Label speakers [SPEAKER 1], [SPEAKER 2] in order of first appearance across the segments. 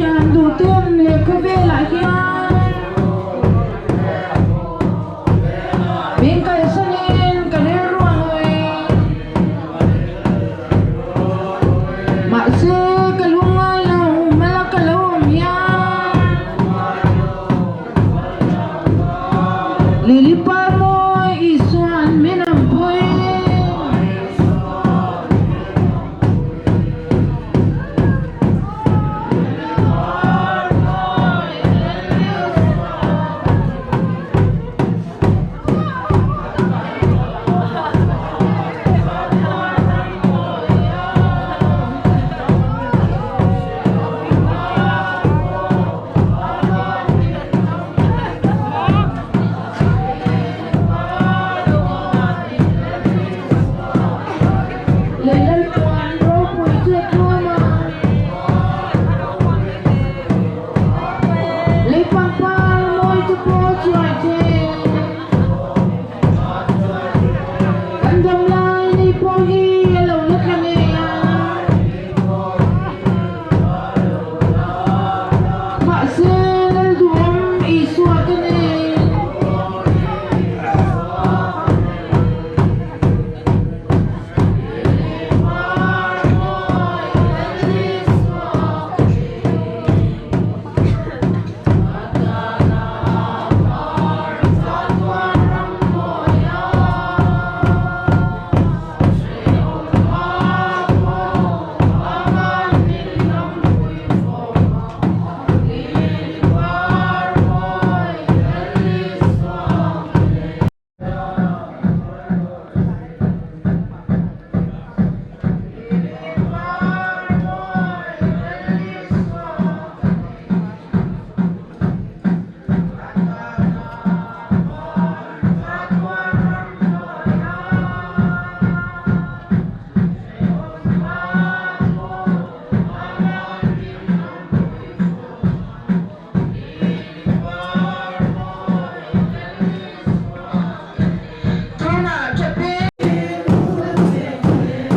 [SPEAKER 1] Thian duhten leh khawvelah hian min kalsanin ka rilru a ngui. Mahse ka lungngai lo, mala ka lo awm hian. Lily par mawi Isua'n min awmpui. Lalpuan ropui chu a tlawm a, lei pangpar mawi chu pawl chuai thei. Kan dam lai ni pawh hi a lo la tla ngei a. Mahse Lalduhawm Isua ka nei.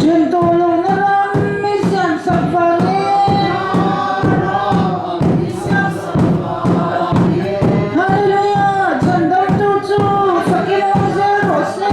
[SPEAKER 1] Then tawh lohna ram i siam sak vangin Hallelujah Chhandamtu chu fakin awm zel rawh se.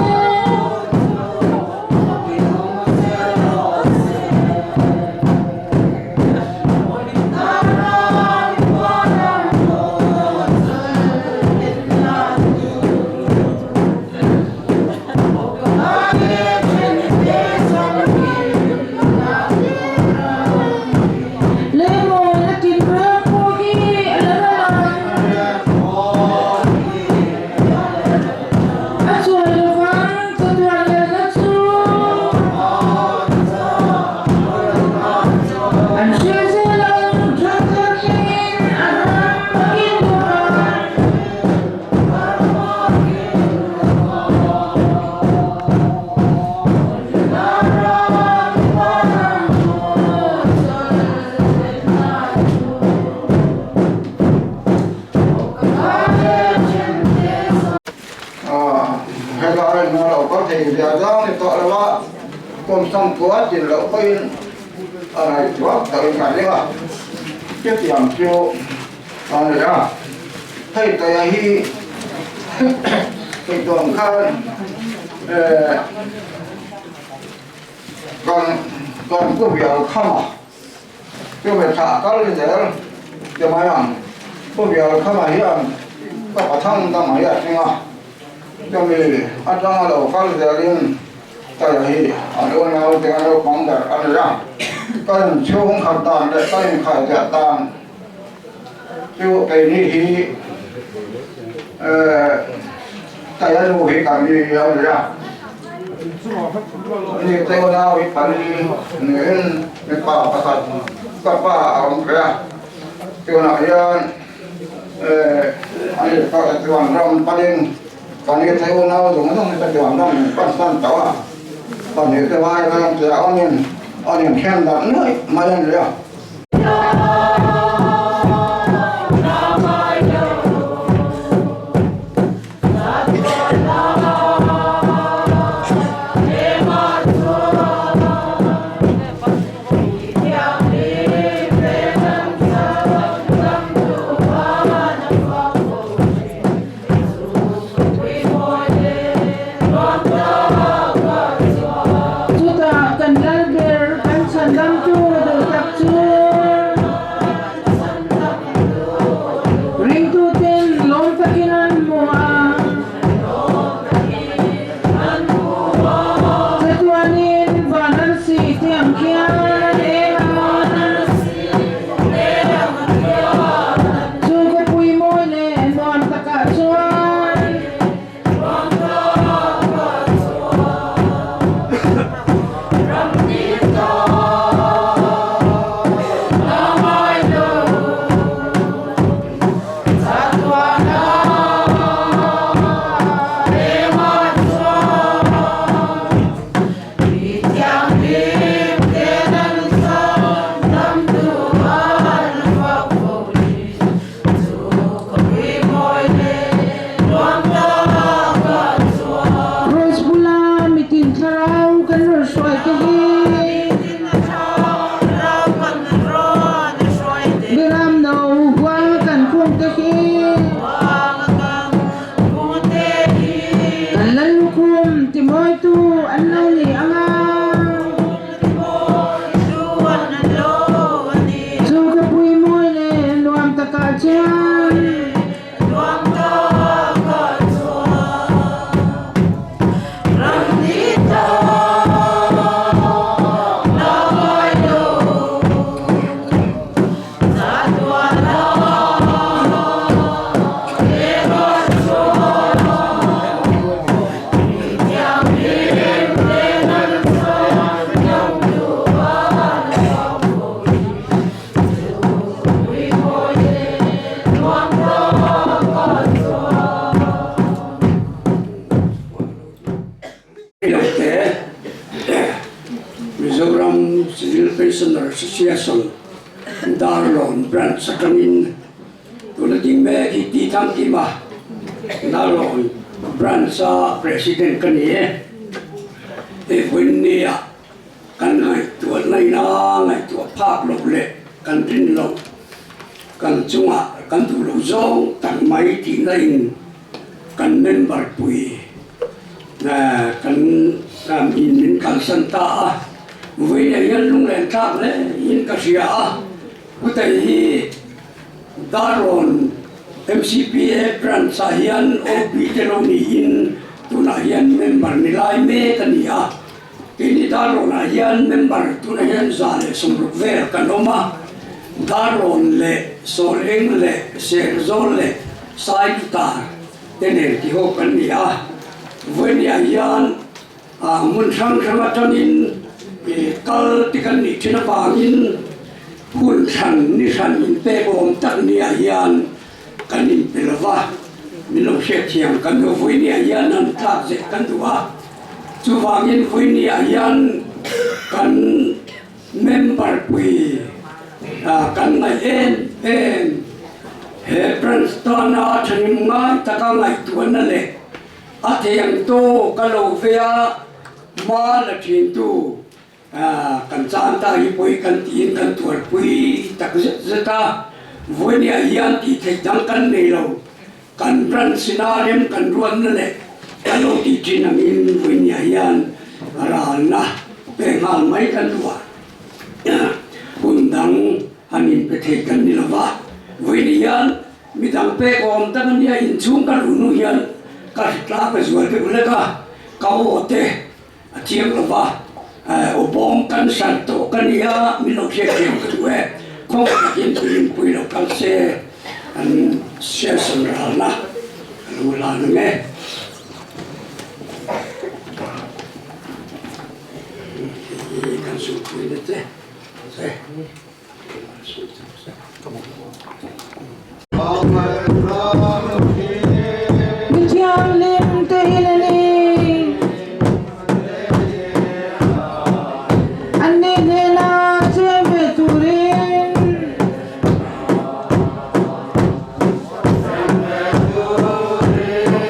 [SPEAKER 1] Leimawina tinreng pawh hi a la ral ang. A chuai lovang chatuan lalna chu. An hrilh zel ang thangthar thlengin a ram a kin bawk ang.
[SPEAKER 2] Helai hna lo kal thei zia zang ni tawh lo a, kum sangkua chin loh pawhin a ngaihtuah takin ka ring a, chutiang chu a ni a. Hei taia hi hei dawn khan kan kan pu vial kham a. Chumi thlah kal zel ti mai ang. Pu Bialkhama hian ka pathang dang hi a tling a, chumi atanga lo kal zelin Taia hi an unau te a naupang ber a ni a. Ka inchhung khat dan leh ka inkhaidiah dan chu keini hi Taia nu hi ka ni a ni a. Ni te unau hi pali niin mipa pakhat ka pa a awm ve a, tunah hian ani pawh chuan ram panin pahnih te unau zawng zawng hi ka chuan ram min pan san tawh a, pahnih te vai ram te a awmin an inthen darh nuaih mai a ni a.
[SPEAKER 3] Mizoram Civil Pensioner Association Darlawn Branch atangin tuna ding mek hi ti thang kim a, Darlawn Branch a President ka ni e. Hei vawiin nia kan ngaihtuah naina ngaihtuah phak loh leh kan rin loh kan chungah kan duh loh zawng tak mai tihna in kan member pui kan in min kalsan ta a, vawiin ah hian lunglen thlak hle in ka hria a, Putei hi Darlawn MCPA branch ah hian OB te lo niin tunah hian member ni lai mek a ni a, keini Darlawn ah hian member tunah hian 160 vel kan awm a, Darlawn leh Sawleng leh Serzawl leh Sailutar te nen ti ho kan ni a, vawinia hian hmun hrang hrang atangin kal te kan nih thin avangin hun hran ni hran inpek awm tak nia hian kan inpe lo va, min lo hriatthiam kan duh. Vawinia hian an tlak zeh kan duh a, chuvangin vawinia hian kan Member pui kan ngaih em em. He branch tana thahnem ngai taka ngaihtuahna leh a theiang tawk a lo vei a, hma la thintu kan chan ta hi pawi kan tiin kan tuarpui tak zet zet a. Vawinia hian tih theih dang kan nei lo. Kan branch ina rem kan ruatna leh kan lo tih thin angin vawinia hian ralna pe nghal mai kan duh a, hun dang han inpe thei kan ni lo va. Vawiin hian midang pek awm tak a nia, inchhung ka luh hnu hian ka hritla ka zual deuh hlek a, ka aw te a chiang lo va, aw bawm kan hran tawh ka nia, min lo hriat thiam ka duh e, khaw takin tuiinpui lo kal se an session ralna ka lo lan ang e. Hei kan suhpui na che se.
[SPEAKER 1] Mi thianghlim te in a ni. Anni hnena cheng ve turin.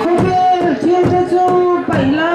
[SPEAKER 1] Khawvel thil te chu paih la.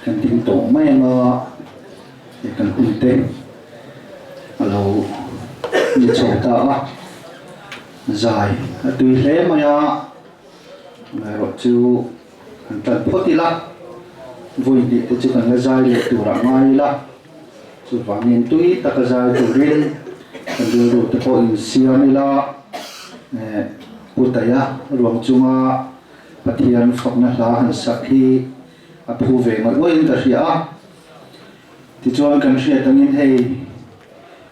[SPEAKER 4] Kan ding tawh mai anga he kan hun te a lo ni chho ta a, zai a tui hle mai a, amaherawh chu kan tan phawt ila, vawi hnih te chu kan la zai leh tur ah ngai ila, chuvangin tui taka zai turin kan rilru te pawh insiam ila, eh Pu Taia ruang chunga Pathian fakna hla han sak hi a phu ve ngawih ngawih in ka hria a. Tichuan kan hriat angin hei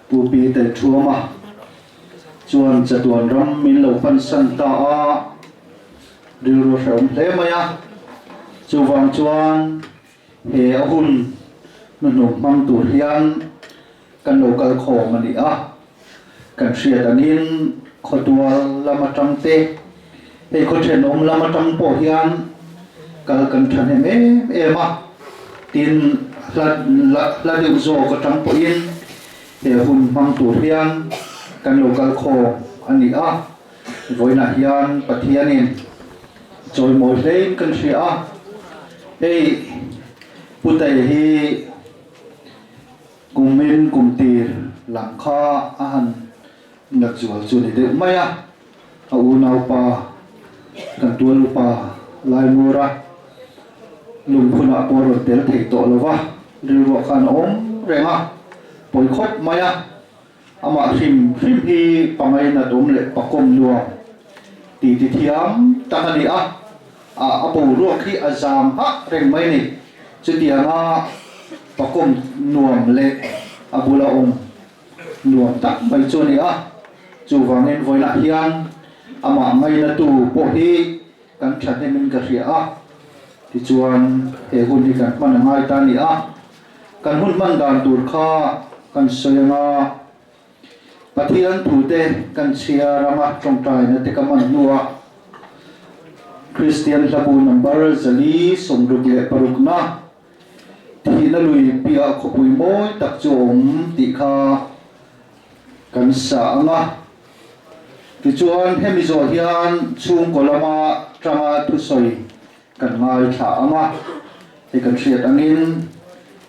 [SPEAKER 4] Pu Pi Telthuama chuan chatuan ram min lo pansan ta a, rilru a hrehawm hle mai a. Chuvang chuan he a hun hnuhnung hmang tur hian kan lo kal khawm a ni a. Kan hriat angin khawtual lam atang te, hei khaw thenawm lam atang pawh hian kal kan thahnem em em a, tin hla hla deuh zawk atang pawhin he hun hmang tur hian kan lo kal khawm a ni a, vawiinah hian Pathianin chawimawi hlein kan hria a, hei Putei hi. Kumin kum tir lam kha a han nat zual chu ni deuh mai a, a unaupa kan tual upa Laimura lungphunah pawh a rawn tel thei tawh lo va, rilruah khan a awm reng a, pawi khawp mai a, amah hrim hrim hi pangai nat awm leh pakawm nuam ti ti thiam tak a ni a, a boruak hi a zam hah reng mai a ni. Chutianga pakawm nuam leh a bula awm nuam tak mai chu a ni a, chuvangin vawilah hian amah ngainatu pawh hi kan thahnemin ka hria a, tichuan he hun hi kan hman a ngai ta a ni a, kan hun hman dan tur kha kan sawi anga Pathian thute kan chhiar anga tawngtaina te ka man hnuah Kristian hlabu number 466 na thihna lui piah khawpui mawi tak chu a awm tih kha kan sa anga. Tichuan hemi zawh hian chhungkaw lama tanga thusawi kan ngaithla ang a, hei kan hriat angin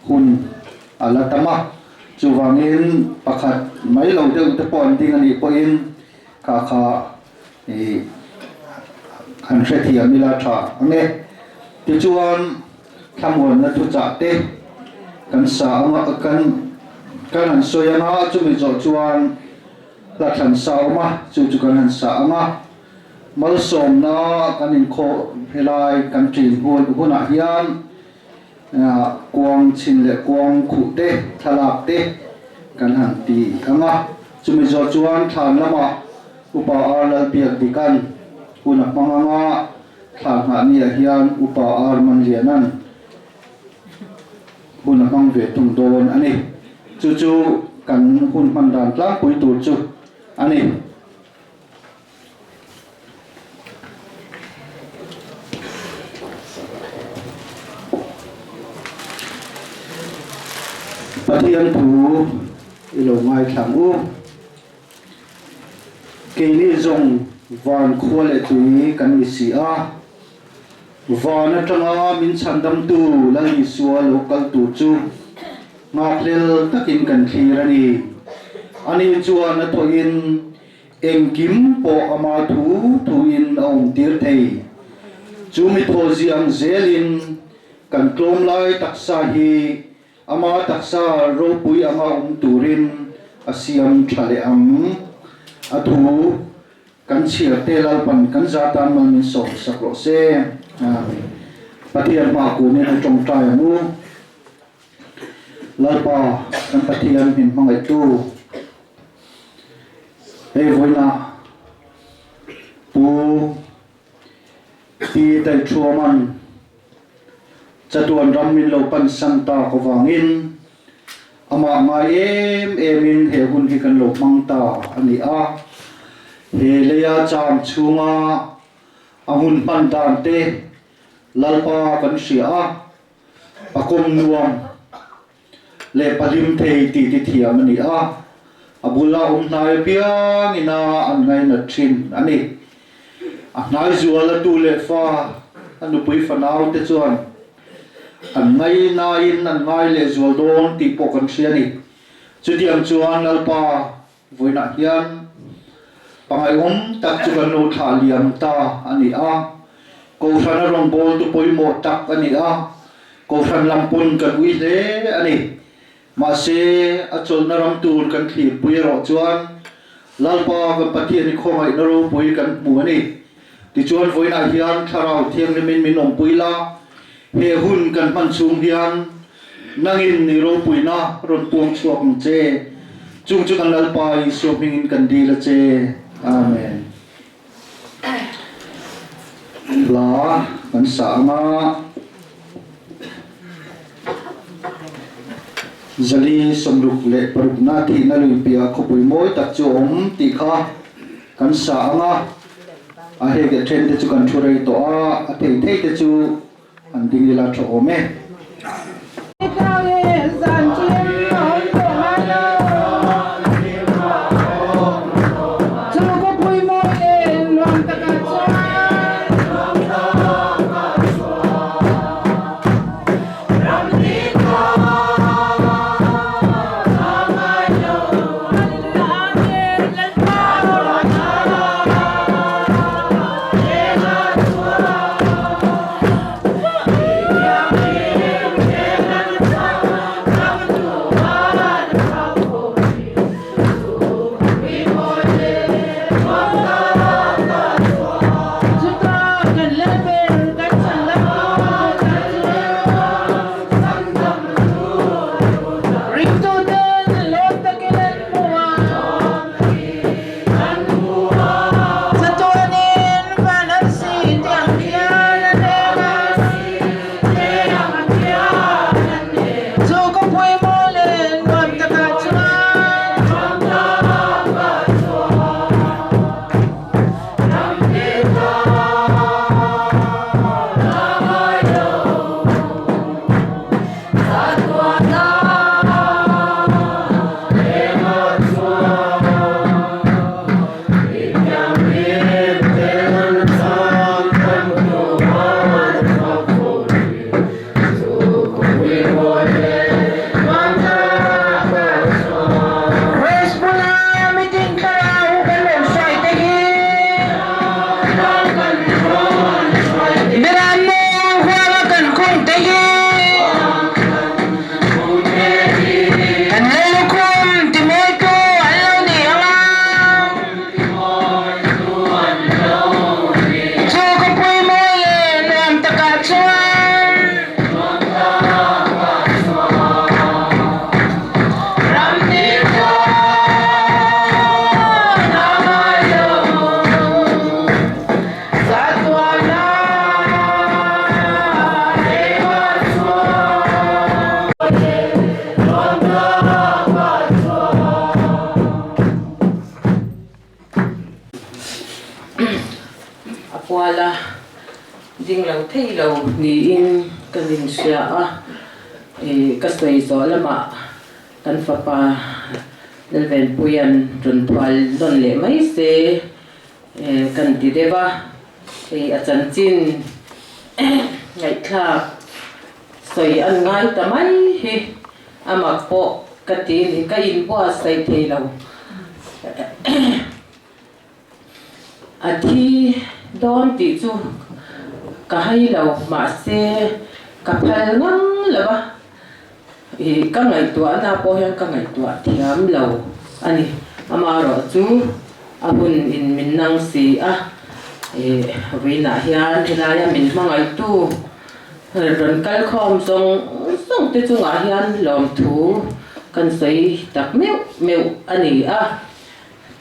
[SPEAKER 4] hun a la tam a, chuvangin pakhat mai lo deuh te pawh an ding a nih pawhin kha kha ih han hrethiam ila tha ang e. Tichuan thlamuanna thuchah te kan sa ang a, kan kan han sawi ang a, chumi zawh chuan hla thlan sa awm a, chu chu kan han sa ang a. Malsawmna kan inkhawh helai kan ṭin hunah hian kuang chhin leh kuang khuh te, thlalak te kan han ti ang a. Chumi zawh chuan thlan lamah Upa Ar Lalpiak Dikan hun a hmang ang a, thlan nghah niah hian Upa Ar Manlianan hun a hmang ve thung dawn a ni. Chu chu kan hun hman dan tlangpui tur chu a ni. Pathian thu i lo ngaithlang u. Keini zawng van khua leh tui kan ni si a, van atanga min chhandamtu Lal Isua lo kal tur chu nghakhlel takin kan thlir a ni. Ani chuan a thawhin Engkim pawh ama thu thuin a awmtir thei. Chu mi thawzi ang zelin kan tlawm lai taksa hi ama taksa ropui anga awm turin a siam tha leh ang. A thu kan chhiar te Lalpan kan za tan mal min sawm sak rawh se. Amen. Pathian hma kunin a tawngtai ang u. Lalpa kan Pathian min hmangaihtu. Hei vawiinah Pu Pi Taithuaman chatuan ram min lo pansan tak avangin amah ngai em emin he hun hi kan lo hmang ta a ni a. He leia cham chhunga a hun hman dan te Lalpa kan hria a, a kawm nuam. Leh pahlim thei tih ti thiam a ni a, a bula awm hnai apiang ina an ngainat thin a ni. A hnai zual a tu leh fa, a nupui fanau te chuan an ngainain an ngai lehzual dawn tih pawh kan hria a ni. Chutiang chuan Lalpa vawiinah hian pangaihawm tak chu kan lo thlah liam ta a ni a, Kohhrana rawngbawltu pawimawh tak a ni a, Kohhran lam pawn kan ui hle a ni. Mahse, a chawlhna ram tur kan thlirpui erawh chuan Lalpa kan Pathian i khawngaihna ropui kan hmu a ni. Tichuan, vawiinah hian Thlarau Thianghlimin min awmpui la, he hun kan hman chhung hian nangin i ropuina rawn puang chhuak ang che. Chung chu kan Lalpa Isua hmingin kan dil a che. Amen. Hla kan sa ang a. Zali 66 na thihna lui piah khawpui mawi tak chu a awm tih kha kan sa ang a. A hei te then te chu kan thu rei tawh a, a thei thei te chu an ding ila tha awm e.
[SPEAKER 5] A kuala ding lo thei lo niin ka inhria a, ka sawi zawh lamah kan fapa Lalvenpuia'n rawn phual nawn leh mai se kan ti deuh a, hei a chanchin ngaihthlak sawi an ngai ta mai hi a mak pawh ka ti a ni, ka inbuatsaih thei lo. A thi dawn tih chu ka hai lo, mahse ka phal ngang lo a, ih ka ngaihtuahna pawh hian ka ngaihtuah thiam lo a ni. Amaherawh chu a hun in min nang si a, ih vawiinah hian helaia min hmangaihtu rawn kal khawm zawng zawng te chungah hian lawmthu kan sawi tak meuh meuh a ni a.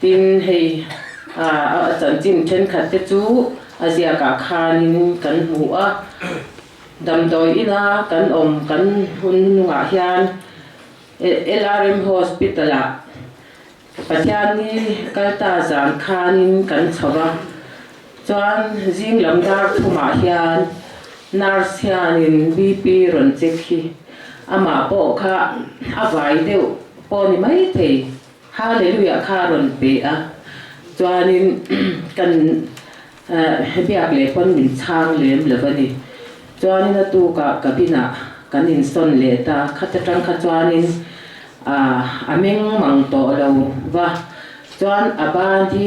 [SPEAKER 5] Tin, hei a chanchin thenkhat te chu a ziakah khanin kan hmu a, damdawi ina kan awm kan hun hnungah hian LRM Hospital-ah Pathianni kalta zan khanin kan chho va, chuan zing lam dar thumah hian nurse hianin BP rawn check hi amah pawh kha a vai deuh pawh ni maithei. Hallelujah kha a rawn pe a, chuanin kan biak leh pawn min chhang lem lo a ni. Chuanin a tukah cabin ah. kan insawn leh ta. Khata tang kha chuanin a meng mang tawh lo va, chuan a ban hi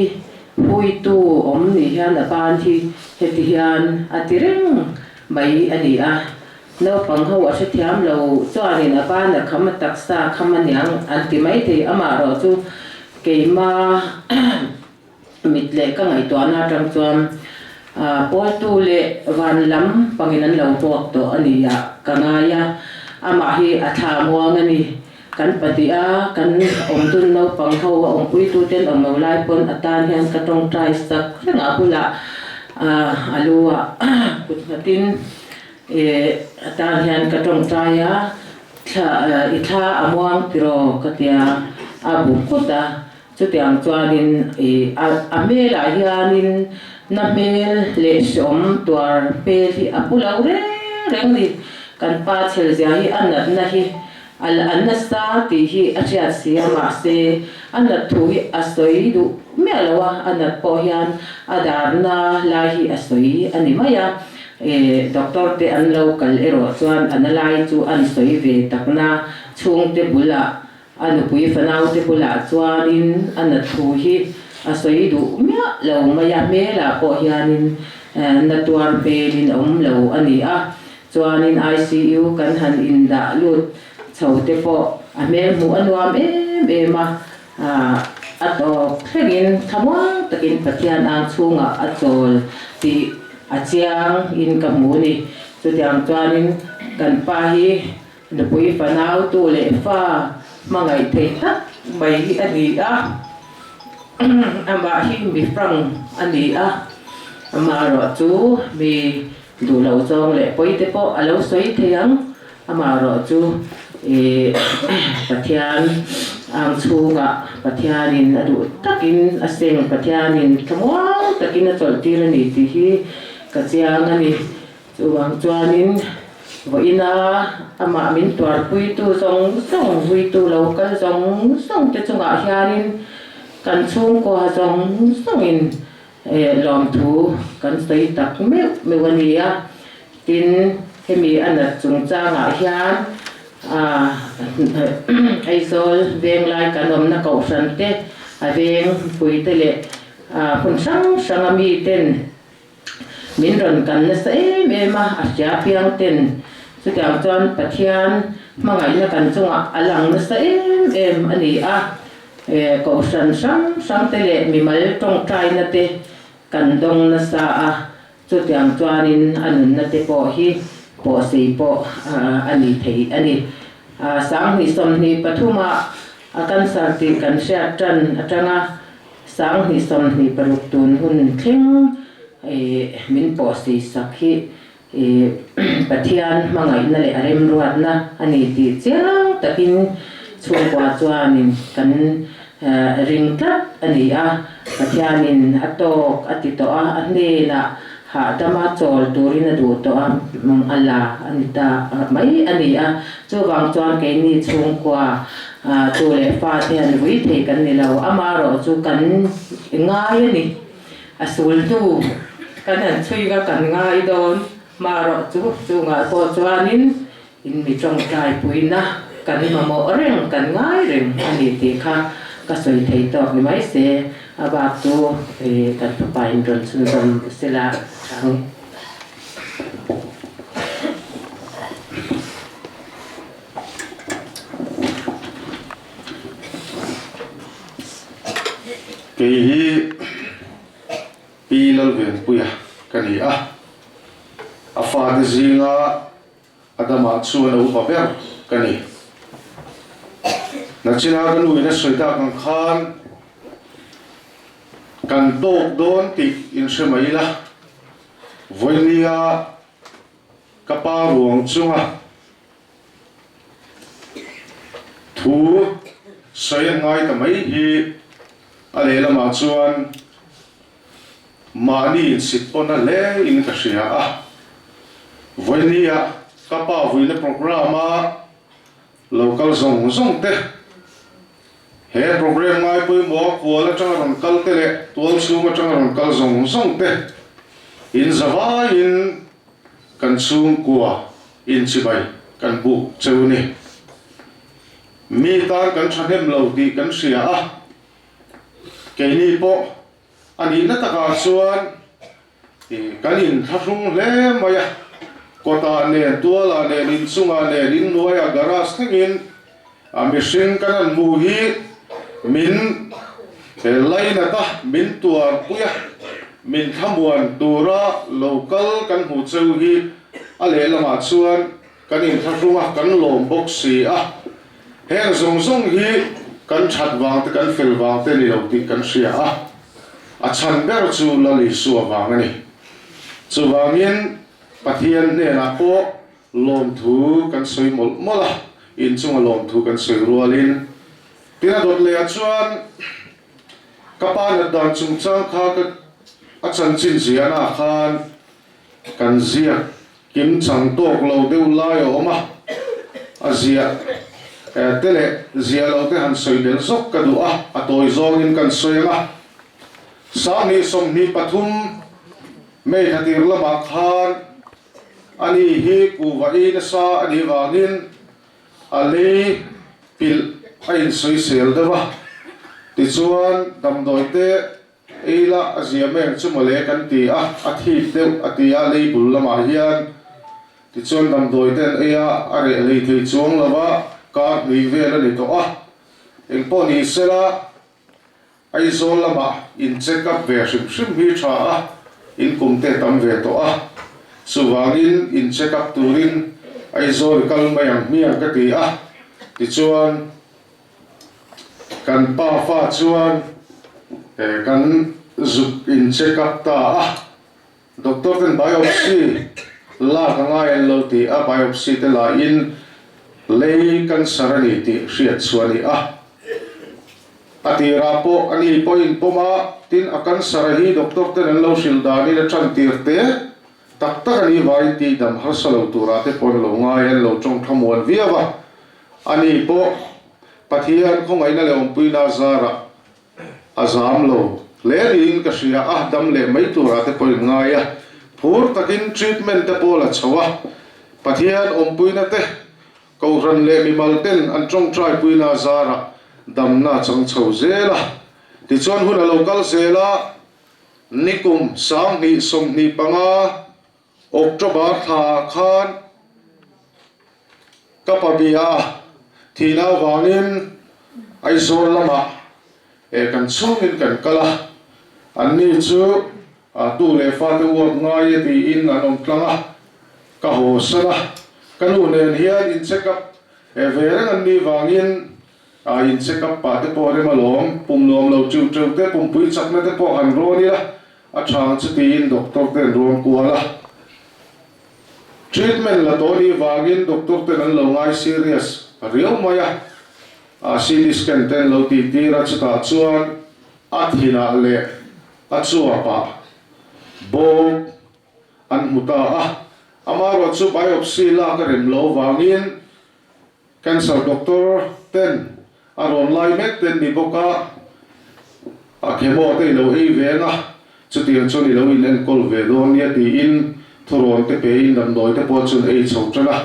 [SPEAKER 5] huitu awm ni hian a ban hi heti hian a ti reng mai a ni a. Naupang ho a hrethiam lo chuanin a ban a kham a taksa a kham aniang an ti maithei amaherawh chu keima Mit leh ka ngaihtuahna atang chuan Pawltu leh van lam pangin an lo hmuak tawh a ni a ka ngai a, amah hi a thla muang a ni. Kan pahniha kan awmdun naupang ho a awmpuituten awm lo lai pawn a tan hian ka tawngtai sak reng a bulah a lu ah kut nghatin a tan hian ka tawngtai a, thla i thla a muang tiraw ka tia a bu nghut a. Chutiang chuanin i a a hmelah hianin na hmel leh hreawm tuar hmel hi a pu lo reng reng ni. Kan pa chhelzia hi a natna hi a a nasa tih hi a hriat si a, mahse a nat thu hi a sawi duh miah lo a, a nat pawh hian a darna lai hi a sawi a ni mai a. E doctor te an lo kal erawh chuan a na lai chu an sawi ve takna chhungte bulah A nupui fanaute bulah chuanin a na thu hi a sawi duh miah lo mai a, hmelah pawh hianin na tuar hmelin a awm lo a ni a. Chuanin ICU kan han indah lut chho te pawh a hmel hmuh a nuam em em a, a tawp thlengin thlamuang takin Pathian ang chhungah a chawl tih a chiang in ka hmu a ni. Chutiang chuanin kan pa hi Nupui fanau tu leh fa hmangaih theih tak mai hi a ni a, amah hi mi hrang a ni a, amaherawh chu mi duh lo zawng leh pawi te pawh a lo sawi thei ang, amaherawh chu ih Pathian ang chhungah Pathianin a duh takin a seng, Pathianin thlamuang takin a chawlh tir a ni tih hi ka chiang a ni. Chuvang chuanin vawiina amah min tuarpuitu zawng zawng, vuitu lo kal zawng zawng te chungah hianin kan chhungkua zawng zawngin lawmthu kan sawi tak meuh meuh a ni a. Tin, hemi a nat chungchangah hian Aizawl venglai kan awmna kohhran te, a veng puite leh hmun hrang hranga miten, Min rawn kan nasa em em a, a hria piang ten. Chutiang chuan Pathian hmangaihna kan chungah a lang nasa em em a ni a. Kohhran hrang hrang te leh mimal tawngtaina te kan dawng nasa a, chutiang chuanin a nunna te pawh hi pawhsei pawh a ni thei a ni. 2023 a a cancer tih kan hriat tan atanga 2026 tun hun thleng min pawhsei sak hi Pathian hmangaihna leh a remruatna a ni tih chiang takin chhungkua chuanin kan ring tlat a ni a. Pathianin a tawk a ti tawh a, a hnenah hahdama chawl turin a duh tawh a, a la a ni ta mai a ni a. Chuvang chuan keini chhungkua Tu leh fa te han vui thei kan ni lo, amaherawh chu kan ngai a ni. A sul hnu kan han chhui va kan ngai dawn, amaherawh chu chungah pawh chuanin in mi tawngtai puina kan mamawh reng, kan ngai reng a ni tih kha ka sawi thei tawk ni mai se, a bak chu kan fapa in rawn chhunzawm sela chang.
[SPEAKER 6] Kei hi Pi Lalvenpuia ka ni a, a fate zinga Adama chuan a upa ber ka ni. Nachina ka nuin a sawi tak ang khan kan tawk dawn tih inhre mai ila, vawinia Ka pa ruang chunga thu sawi a ngai ta mai hi a lehlamah chuan mahni insit pawn a hle in ka hria a. Vawinia ka pa vuina programme a lo kal zawng zawng te, he programme ngai pawimawh a kual atanga rawn kal te leh tual chhung atanga rawn kal zawng zawng te in zavaiin kan chhungkua inchibai kan buk cheu ni. Mi tan kan thahnem lo tih kan hria a, keini pawh a nihna takah chuan kan inthlahrung hle mai a, kawtah nen, tualah nen, inchungah nen, inhnuaiah garage thlengin a mihring kan han hmuh hi min lainat a, min tuarpui a, min thlamuan tura lo kal kan hmuh cheu hi a lehlamah chuan kan inthlahrung a, kan lawm bawk si a. Heng zawng zawng hi kan that vang te, kan fel vang te ni lo tih kan hria a, a chhan ber chu Lal Isua vang a ni. Chuvangin Pathian hnenah pawh lawmthu kan sawi mawlh mawlh a, inchunga lawmthu kan sawi rualin tin a dawt lehah chuan ka pa nat dan chungchang kha ka a chanchin ziahnaah khan kan ziak Kim chang tawk lo deuh lai a awm a, a ziah te leh ziah lo te han sawi bel zawk ka duh a, a tawi zawngin kan sawi ang a. 2023 May thla tir lamah khan ani hi kuhva ei nasa a nih vangin a lei pilh a insawisel deuh a, tichuan damdawi te Ei la, a zia meng chu mawle kan ti a, a thip deuh a ti a, lei bul lamah hian tichuan damdawi te an ei a, a reh hlei thei chuang lo a, kar hnih vel a ni tawh a, engpawh ni sela Aizawl lamah in check up ve hrim hrim hi tha a, in kum te tam ve tawh a, chuvangin in check up turin Aizawl i kal mai ang hmiang ka ti a, tichuan. Kan pa fa chuan kan zuk in check up ta a, doctor ten biopsy lak a ngai an lo ti a, biopsy te la in lei cancer a ni tih hriat chu a ni a. A tirah pawh a ni pawh in pawm a, tin a cancer a hi doctor ten an lo hrilh danin a tan tir te tak tak a ni vangin tihdam harsa lo turah te pawh an lo ngai an lo tawng thlamuan viau a. Ani pawh Pathian khawngaihna leh awmpuina zarah a zam lo hle niin ka hria a, dam leh mai turah te pawh in ngai a, phur takin treatment te pawh la chho a, Pathian awmpuina te Kohhran leh mimal ten an tawngtaipuina zarah damna a chang chho zel a, tichuan hun a lo kal zel a, nikum 2025 October thla ah khan ka pa bia thihna avangin Aizawl lamah kan chhungin kan kal a, anni chu tu leh fate uap ngai e tiin an awm tlang a, ka haw san a, ka nu nen hian in check up ve reng an nih vangin in check up pah te pawh rem alawm, pum nuam lo teuh teuh te, pumpui chakna te pawh han rawn ila. A chhang chu tiin doctor ten rawn kual a, treatment la tawh nih vangin doctor ten an lo ngai serious riau mai a, a CT scan ten lo tih tir a, chutah chuan a thinah leh a chuapah bawk an hmu ta a, amaherawh chu biopsy lak a rem loh vangin Cancer doctor ten a rawn lai mek ten ni bawk a, a chemo te i lo ei ve ang a, chutiang chuan i lo in enkawl ve dawn nia tiin thurawn te pe in damdawi te pawh chuan ei chho tan a.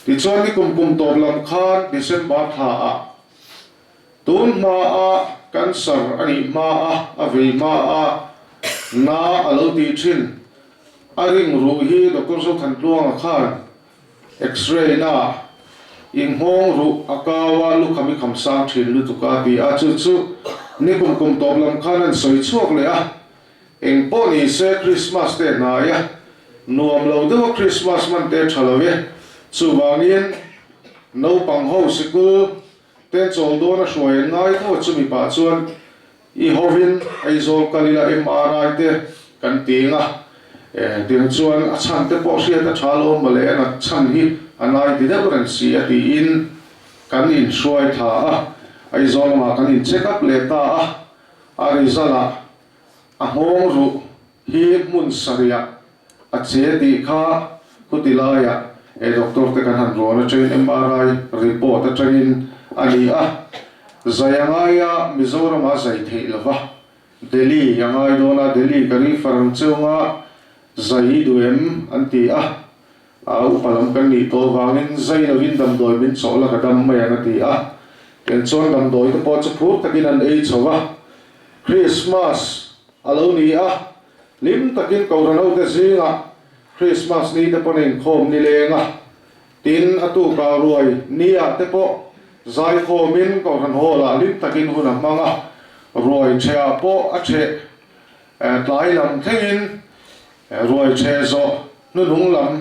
[SPEAKER 6] Tichuan ni kum kum tawp lam khan December thla ah tun hma a cancer a nih hma a a vei hma a na a lo tih thin a ring ruh hi Doctor Zothantluanga khan X-ray na i nghawng ruh a kau a, lukham i kham sang thin lutuk a ti a, chu chu ni kum kum tawp lam khan an sawi chhuak leh a, eng pawh ni se Christmas te hnai a, nuam lo deuh a Christmas man te tha lo e, chuvangin naupang ho sikul te chawl dawn a hruai an ngai tho a, chumi pah chuan I hovin Aizawl kal ila MRI te kan ti ang a, tiang chuan a chhan te pawh hriat a tha lo mawle a nat chhan hi a nai ti deuh reng si a tiin kan inhruai tha a, Aizawl lamah kan in check up leh ta a, a result ah a nghawng ruh hi hmun sarih ah a che tih kha khuti laiah he doctor te kan han rawn atangin MRI report atangin a ni a, zai a ngai a Mizoram a zai theih lova Delhi a ngai dawn a, Delhi ka refer ang cheu nga zai i duh em an ti a. A upa lam kan nih tawh vangin zai lovin damdawi min chawh la ka dam mai ang a ti a. Ken chuan damdawi te pawh chu phur takin an ei chho a. Krismas a lo ni a, hlim takin Kohhran hote zingah Krismas ni te pawn a inkhawm ni leng a. Tin, a tukah ruai ni ah te pawh zaikhawmin Kohhran Hall ah hlim takin hun a hmang a. Ruai ṭheh ah pawh a ṭheh tlai lam thlengin Ruai ṭheh zawh hnuhnung lam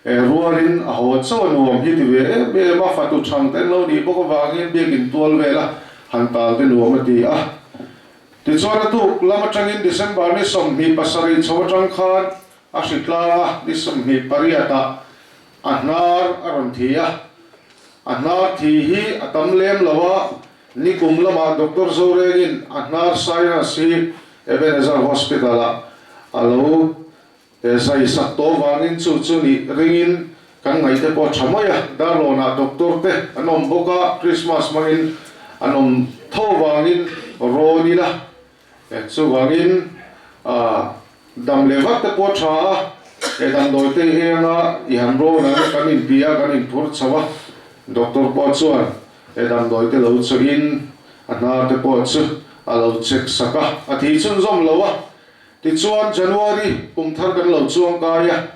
[SPEAKER 6] rualin a haw chauh a nuam hi ti ve em em a, fatu chhang te an lo nih bawk avangin biakin tual vela han tal te nuam a ti a. Tichuan a tuk lam atangin December ni 27 chho atang khan a hri tlang a, ni 28 ah a hnar a rawn thi a. A hnar thi hi a tam lem lo a, nikum lamah Doctor Zorengin a hnar sinus hi Ebenezer Hospital ah a lo zai sak tawh vangin chu chu nih ringin kan ngaih te pawh a tha mai a, Darlawnah doctor te an awm bawk a, Christmas hmangin an awm tho vangin rawn ila, chuvangin dam leh vat te pawh a tha a, he damdawi te henga i han rawn ang kan inpia kan inphur chho a, doctor pawh chuan He damdawi te lo chawhin a hnar te pawh chu a lo check sak a, a thi chhunzawm lo a. Tichuan January kum thar kan lo chuang kai a,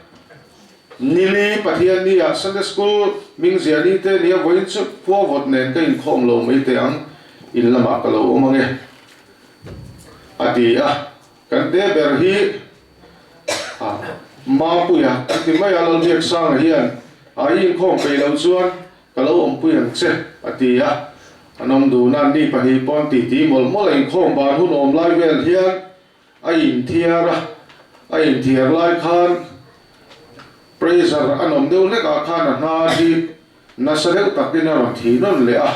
[SPEAKER 6] Nili Pathian ni ah Sunday School hming zia ni te nia vawiin chu khua vawt nen ka inkhawm lo mai teh ang, in lamah ka lo awm ange a ti a. Kan te ber hi Mapuia kan ti mai a, Lalbiaksanga hian a inkhawm peih loh chuan Ka lo awmpui ang che, a ti a. An awm dun a, ni pahnih pawn titi mawlh mawlh a inkhawm ban hun awm lai vel hian a inthiar a, a inthiar lai khan pressure a nawm deuh hlek ah khan a hna hi nasa deuh takin a rawn thi nawn leh a.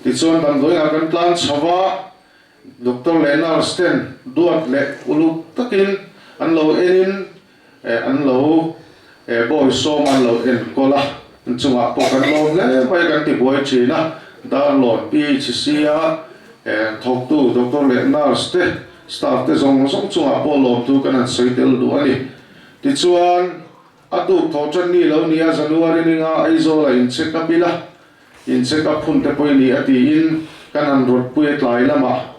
[SPEAKER 6] Tichuan damdawiin ah kan tlan chho a, doctor leh nurse ten duat leh uluk takin an lo enin An lo bawi sawm an lo enkawl a, an chungah pawh kan lawm hle mai kan ti buai thin a, Darlawn PHC a thawktu doctor leh nurse te, staff te zawng zawng chungah pawh lawmtu kan han sawi tel duh a ni. Tichuan, a tuk thawh tan ni lo nia January ninga Aizawl a in check up ila, in check up hun te pawh i ni a tiin kan han rawtpui a tlai lamah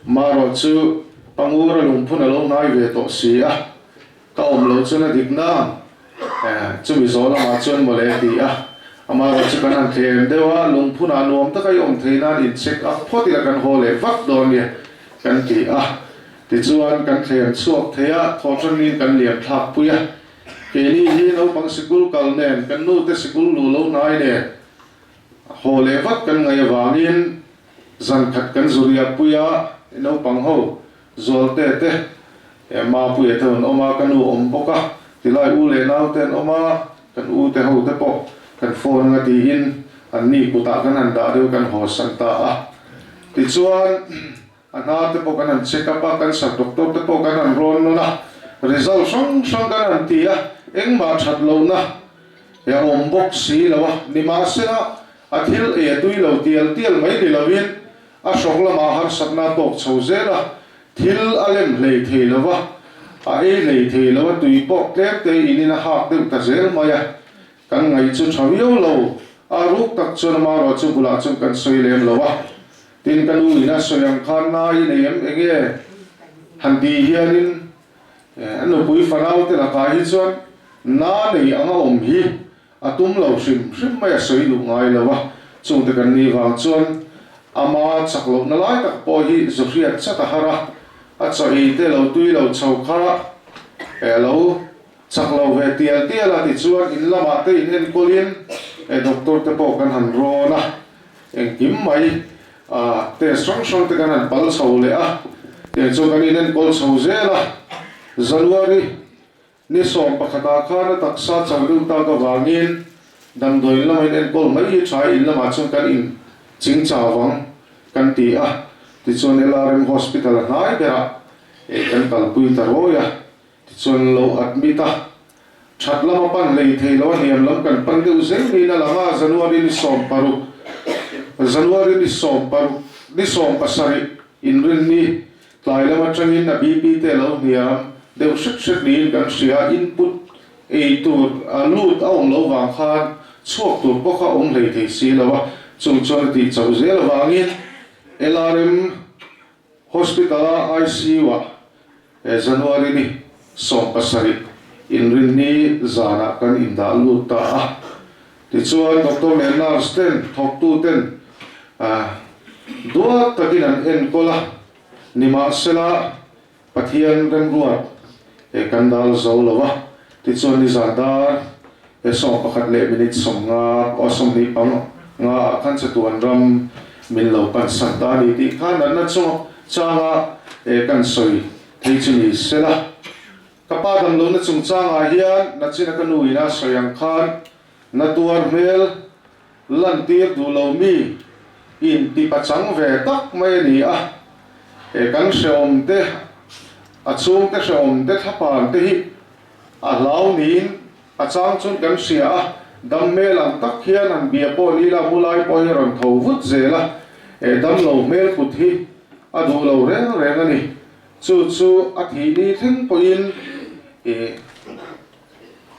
[SPEAKER 6] marawh chu Pangura lungphun a lo hnai ve tawh si a, Ka awm lo chuan a dik na, chumi zawh lamah chuan mawle a ti a. Amaherawh chu kan han thlem deuh a, lungphunah nuam taka i awm thei nan in check up phawt ila kan haw leh vak dawn nia kan ti a. Tichuan kan thlem chhuak thei a, thawhṭangin kan liam thlak pui a. Keini hi naupang sikul kal nen, kan nute sikul luh lo hnai nen haw leh vat kan ngaih avangin zan khat kan zu riah pui a, naupang ho Zualte te, Mapuia te an awm a, ka nu awm bawk a, tilai u leh nau te an awm a, kan u te ho te pawh kan phone anga tiin an ni kutah kan han dah deuh kan haw san ta a. Tichuan a hnar te pawh kan han check up a, cancer doctor te pawh kan han rawn nawn a, result hrang hrang kan han ti a, engmah that lohna a awm bawk si lo a, nimahsela a thil ei a tui lo tial tial mai ni lovin A hrawk lamah harsatna a tawk chho zel a, thil a lem hlei thei lo va, a ei hlei thei lo a, tui pawh tlem te inin a hak deuh ta zel mai a, kan ngaih chu tha viau lo, a ruk tak chuan amarawh chu bulah chuan kan sawi lem lo a, tin ka nu in a sawi ang khan nai i nei em enge han tih hianin a nupui fanau te lakah hi chuan na nei anga awm hi A tum lo hrim hrim mai a sawi duh ngai lo a, chungte kan nih vang chuan ama chak lohna lai tak pawh hi zu hriat chat a har a, a chaw ei te lo tui lo chho kha a lo chak lo ve tial tial a, tichuan in lamah te in enkawlin doctor te pawh kan han rawn a, engkim mai test hrang hrang te kan han pal chho leh a, tiang chuan kan in enkawl chho zel a, January Ni 11ah khan a taksa chauh deuh tak avangin damdawi in lama in enkawl mai hi tha in lamah chuan kan in ching chau vang kan ti a, tichuan LRM Hospital a hnai berah kan kalpui ta rawi a, tichuan lo admit a, that lama pan hlei thei lo a hniam lam kan pan deuh zel niin a lang a, January ni 16, January ni 16, ni 17 inrinni Tlai lam atangin a BP te a lo hniam deuh hret hret niin kan hria, input Ei tur a lut a awm loh vang khan chhuak tur pawh kha awm hlei thei si lo a, chung chuan a tih chauh zel avangin LRM Hospital-a ICU-ah January ni 17 inrinni zanah kan indah lut ta a. Tichuan doctor leh nurse ten thawktu ten duat takin an enkawl a, nimahsela Pathian remruat he kan dal zo lo a, tichuan nizan dar he 11 leh minute 50 aw 25 ah khan chatuan ram min lo pansan ta a ni tih kha natna chung changa he kan sawi thei chu ni sela. Ka pa damlohna chungchangah hian nachina ka nu ina sawi ang khan na tuar hmel lantir duh lo mi in ti pachang ve tak mai a ni a, he kan hrehawm te, a chhungte hrehawm te thlapan te hi a hlau niin a chang chuan kan hria a, dam hmel ang tak hian han bia pawh ni la mu lai pawh hi a rawn tho vut zel a, he dam lo hmel put hi a duh lo reng reng a ni. Chu chu a thih ni thleng pawhin ih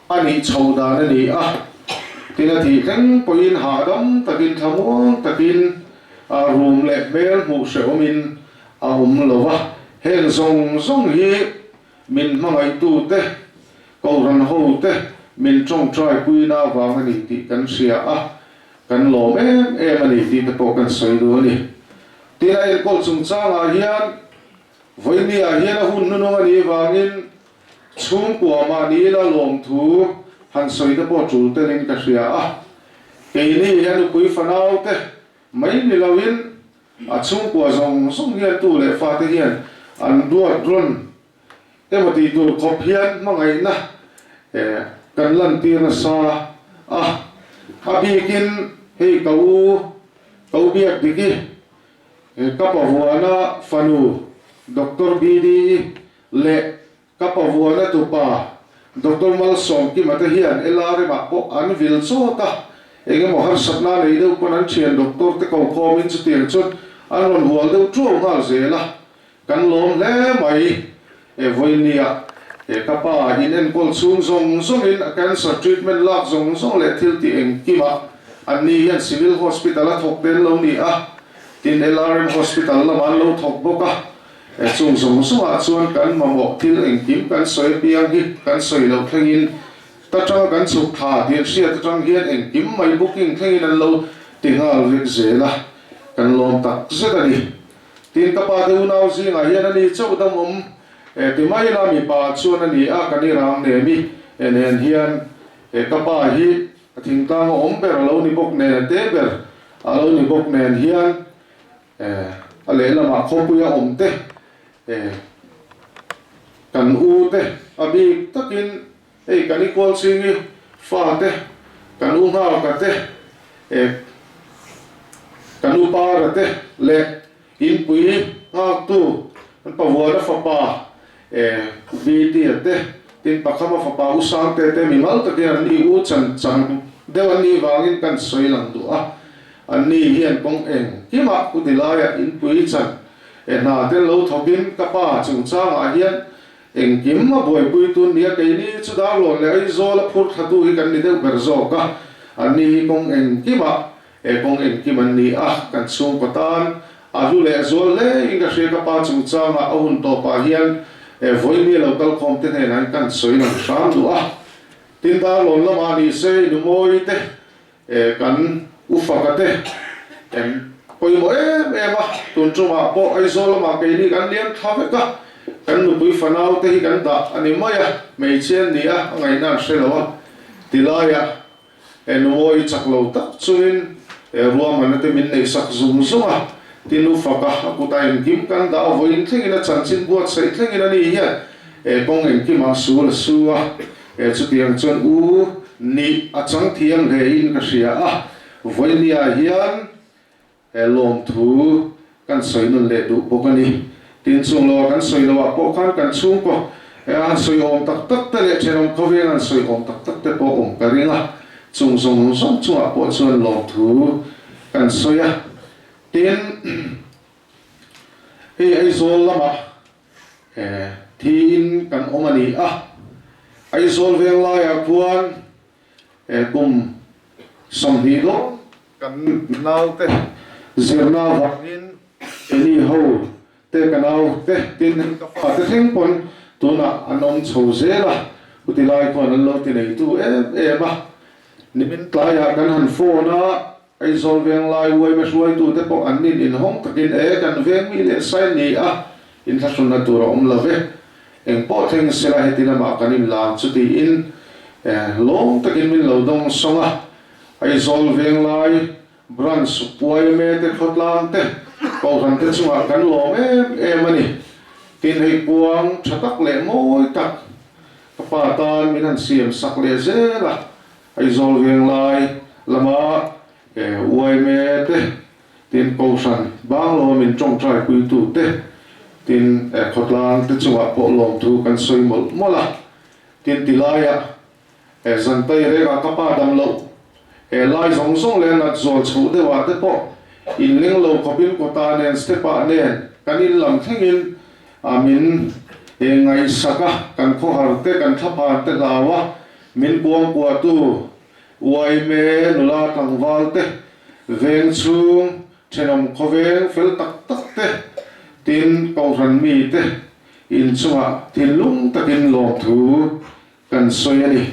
[SPEAKER 6] a nih chho dan a ni a, tin a thih thleng pawhin hahdam takin thlamuang takin a rum leh hmel hmuh hrehawmin a awm lo va, heng zawng zawng hi min hmangaihtute, Kohhran hote min tawngtai puina avang a ni tih kan hria a, kan lawm em em a ni tih te pawh kan sawi duh a ni. Tin a enkawl chungchangah hian Vawinia hian a hun hnunung a nih vangin chhungkua mahni la lawmthu han sawi te pawh tul telin ka hria a. Keini a nupui fanau te mai ni loin a chhungkua zawng zawng hian tu leh fate hian an duat rawn emaw tih tur khawp hian hmangaihna kan lantir nasa a. A bikin hei ka u, ka u biak dik i Ka pavuana fanu Doctor BD leh ka pavuana tupa Doctor Malsawmkima te hian LRM ah pawh an vil chawt a, eng emaw harsatna nei deuh pawn an thian doctor te ko khawmin chutiang chuan an rawn hual deuh tuau nghal zel a, kan lawm hle mai. E vawinia e ka pa in enkawl chhung zawng zawngin a cancer treatment lak zawng zawng leh thil tih engkimah anni hian Civil Hospital a thawk te an lo ni a, tin LRM Hospital lamah an lo thawk bawk a. E chung zawng zawngah chuan kan mamawh thil engkim kan sawi apiang hi kan sawi loh thlengin ta tanga kan chhuk thla tih an hriat atang hian engkim mai booking thlengin an lo ti nghal vek zel a, kan lawm tak zet a ni. Tin, ka pa te unau zingah hian a ni chauh dam awm e ti mai la, mipa chuan a ni a, kan i rang nem i e nen hian e ka pa hi a thingtlang a awm ber a lo ni bawk nen, a te ber a lo ni bawk nen hian e a lehlamah khawpui a awm te e kan u te a bik takin hei kan i kual ching i fa te kan u nghaka te e kan u para te leh inpui nghaktu kan pavuana fapa e Bta te tin Pakhama fapa u Sangte te mimal takin an ni u chan chang deuh an nih vangin kan sawi lang duh a, an ni hian kawng engkimah u tilaiah inpui chan e hna te lo thawkin ka pa chungchangah hian Engkim a buaipui tun nia keini chu Darlawn leh Aizawl a phur thlatu hi kan ni deuh ber zawk a, anni hi kawng engkimah he kawng engkim an ni a, kan chhungkaw tan a hlu leh zual hle in ka hria ka pa chungchangah a hun tawpah hian he vawinia lo kal khawm te hnenah hian kan sawi lang hram duh a, tin Darlawn lamah ni se Inumawi te Kan ufaka te kan pawimawh em em a, tun tumah pawh Aizawl lamah keini kan liam thla vek a, kan nupui fanau te hi kan dah a ni mai a, hmeichhe an ni a, a ngaihna an hre lo a, tilaiah he numawi chak lo tak chungin he ruahmanna te min neihsak zung zung a, tin ufaka a kutah engkim kan dah a, vawiin thlengin a chanchin buatsaih thlengin a ni hian he kawng engkimah sul a su a. He chutiang chuan u nih a chang thiam hle in ka hria a, vawinia hian he lawmthu kan sawi nawn leh duh bawk a ni. Tin chung loah kan sawi loah pawh khan kan chhungkaw he han sawi awm tak tak te leh thenawm khawveng han sawi awm tak tak te pawh awm ka ring a, chung zawng zawng chungah pawh chuan lawmthu kan sawi a. Tin, hei Aizawl lamah He thiin kan awm a ni a. Aizawl Venglaiah khuan kum 20 dawn kan naute zirna avangin keini ho te ka nau te tin hei ka fa te thleng pawn tunah an awm chho zel a, chuti lai khuan an lo ti neitu em em a. Nimin tlaiah kan han phone a, Aizawl Venglai uaime hruaitute pawh an nin inhawng takin e kan veng mi leh sai ni a, inthlahrunna tur a awm lo ve. Eng pawh thleng sela heti lamah kan inlang chu tiin lawm takin min lo dawng sawng a. Aizawl Venglai Branch uaime te khawtlang te Kohhran te chungah kan lawm em em a ni. Tin hei kuang tha tak leh mawi tak ka pa tan min han siam sak leh zel a. Aizawl Venglai lama yma te, tin Kohhran Banglaw min tawngtai puitu te, tin khawtlang te chungah pawh lawmthu kan sawi mawlh mawlh a. Tin tilaiah zantai rengah ka pa dam loh lai zawng zawng leh nat zual chhoh deuhah te pawh inleng lo khawpin kawta nen step ah nen kan in lam thlengin min ngaihsak a, kan khawhar te kan thlaphan te hlau a. Min kuangkuahtu yma nula tlangval te, veng chhung thenawm khawveng fel tak tak te, tin Kohhran mi te inchungah thinlung takin lawmthu kan sawi a ni.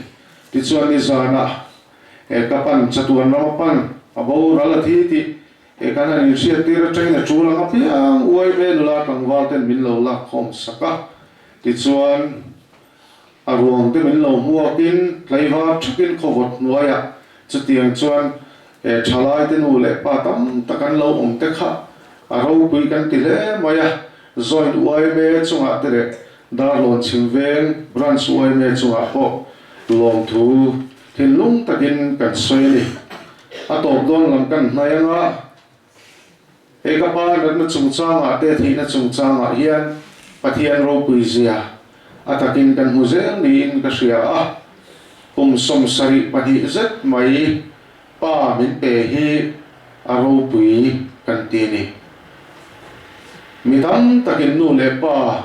[SPEAKER 6] Tichuan nizanah he ka pan chatuan rama pan a boral a thi tih he kan han inhriattir atangin a tul ang apiang yma nula tlangval ten min lo lakkhawm sak a. Tichuan. A ruang te min lo hmuakin tlaivar thakin khawvawt hnuaiah chutiang chuan thalai te nu leh pa tam tak an lo awm te kha a ropui kan ti hle mai a, Joint yma chungah te leh Darlawn Chhim Veng Branch yma chungah pawh lawmthu thinlung takin kan sawi a ni. A tawp dawn lam kan hnai anga He ka pa natna chungchangah te theihna chungchangah hian Pathian ropui zia a takin kan hmu zel niin ka hria a, kum 72 zet mai pa min pe hi a ropui kan ti a ni. Mi tam takin nu leh pa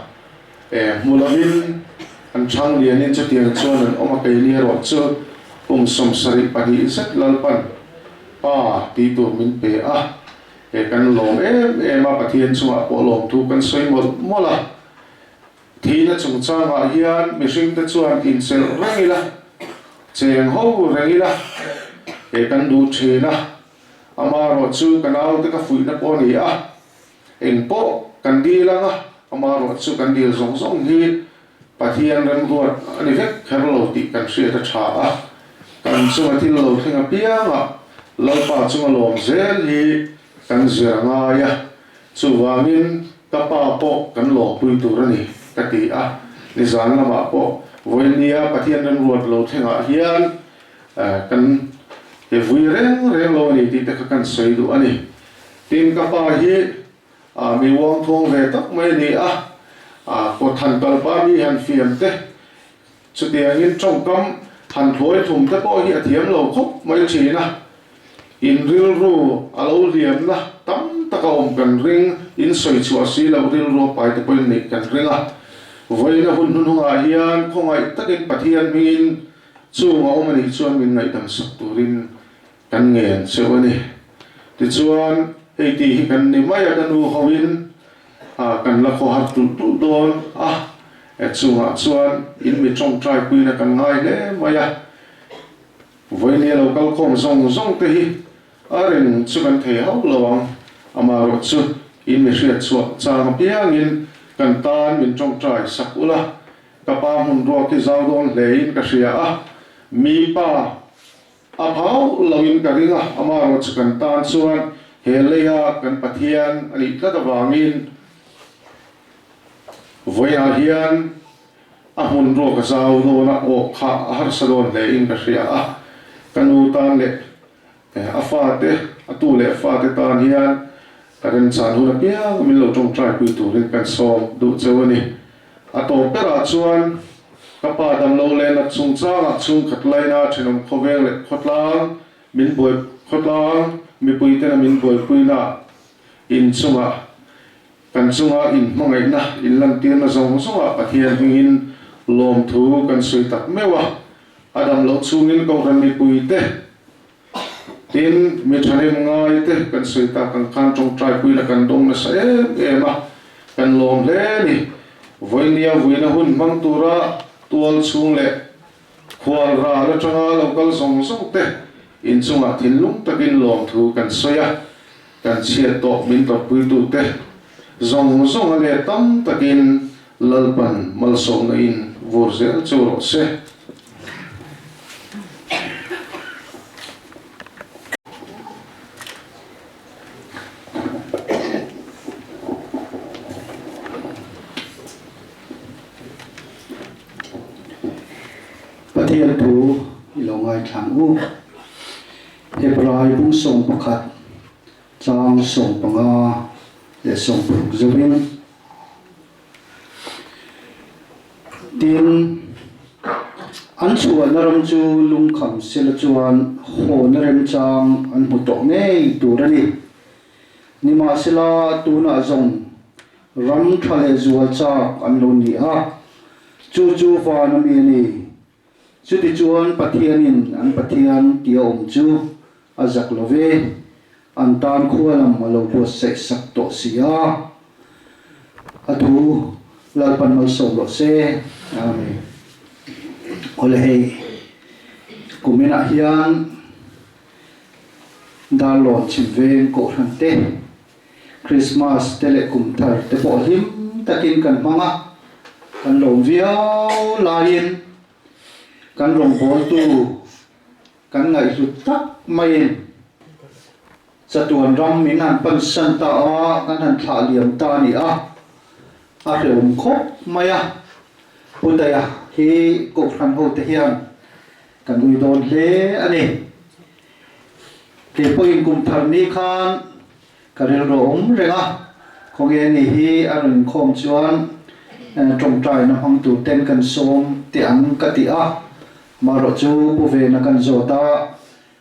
[SPEAKER 6] hmu lovin an chhang lianin chutiang chuan an awm a, keini erawh chu kum 72 zet Lalpan Pa tih tur min pe a, he kan lawm em em a, Pathian chungah pawh lawmthu kan sawi mawlh mawlh a. Thihna chungchangah hian mihringte chuan inchelh reng ila, cheng ho reng ila, he kan duh thin a, amaherawh chu ka naute ka fuihna pawh a ni a, eng pawh kan dil ang a, amaherawh chu kan dil zawng zawng hi Pathian remruat a ni vek kher lo tih kan hriat a tha a, kan chunga thil lo thleng apiangah Lalpa chunga lawm zel hi kan zir a ngai a, chuvangin ka pa pawh kan lawmpui tur a ni ka ti a, nizan lamah pawh vawinia Pathian remruat lo thlengah hian kan he vui reng reng lo a ni tih te kha kan sawi duh a ni. Tin, ka pa hi A mi uang thawng ve tak mai a ni a, a kawt han kalpa mi han fiam te, chutiangin tawngkam han thlawi thum te pawh hi a thiam lo khawp mai thin a. In rilru a lo liamna tam tak a awm kan ring, in sawi chhuah si loh rilru a pai te pawhin neih kan ring a. Vawiina hun hnuhnungah hian khawngaih takin Pathian hmingin chung a awm a nih chuan min ngaihdam sak turin Kan ngen cheu a ni. Tichuan, hei tih hi kan ni mai a, ka nu hoin kan la khaw har tulh tulh dawn a, chungah chuan in mi tawngtai puina kan ngai hle mai a. Vawinia lo kal khawm zawng zawng te hi a reng chu kan thei hauh lo ang, amaherawh chu in mi hriat chhuah chang apiangin kan tan min tawngtai sak ula, ka pa hmun ruak hi zau dawn hlein ka hria a, mi pa A phau loin ka ring a, amaherawh chu kan tan chuan he leia kan Pathian a nih tlat avangin vawiah hian a hmun ruak a zau dawn a, awh kha a harsa dawn hlein ka hria a. Ka nu tan leh a fate, a tu leh fate tan hian ka remchan hun apiang min lo tawngtai pui turin kan sawm duh cheu a ni. A tawp berah chuan ka pa damlo leh nat chungchangah chhungkhat laina thenawm khawveng leh khawtlang min buai khawtlang mipuitena min buaipuina in chungah kan chunga inhmangaihna inlantirna zawng zawngah Pathian hmingin Lawmthu kan sawi tak meuh a, a dam loh chungin Kohhran mipuite tin mi thahnem ngaite kan sawi tak ang khan tawngtai puina kan dawng nasa em em a, kan lawm hle a ni. Vawinia vuina hun hmang tura tual chhung leh khual ral atanga lo kal zawng zawng te inchungah thinlung takin lawmthu kan sawi a, kan chhiat tawh min tawrhpuitute zawng zawng a let tam takin Lalpan malsawmna in vur zel chu rawh se.
[SPEAKER 4] Pathian thu i lo ngaithlang u. Hebrai bung 11 chang 15 leh 16 zauhin. Tin, an chhuahna ram chu lungkham sela chuan hawna remchang an hmu tawh ngei tur a ni. Nimahsela, tunah zawng ram tha leh zual chak an lo ni a, chu chu van a mi a ni. Chutichuan Pathianin an Pathian tia awm chu a zak lo ve, an tan khua lam a lo buatsaih sak tawh si a. A thu Lalpan malsawm rawh se. Amen. Awle hei kuminah hian Darlawn chhimveng Kohhran te Krismas te leh kum thar te pawh hlim takin kan hmang a, kan lawm viau laiin kan rawngbawltu kan ngaihhlut tak maiin chatuan ram min han pansan ta a, kan han thlah liam ta a ni a, a hrehawm khawp mai a. Pu Daia hi Kohhran hote hian kan ui dawn hle a ni. Kei pawhin kum thar ni khan ka rilru a awm reng a, khawnge ni hi a rawn inkhawm chuan tawngtaina hmang tur ten kan sawm teh ang ka ti a, marawh chu Pu Vena kan zawt a,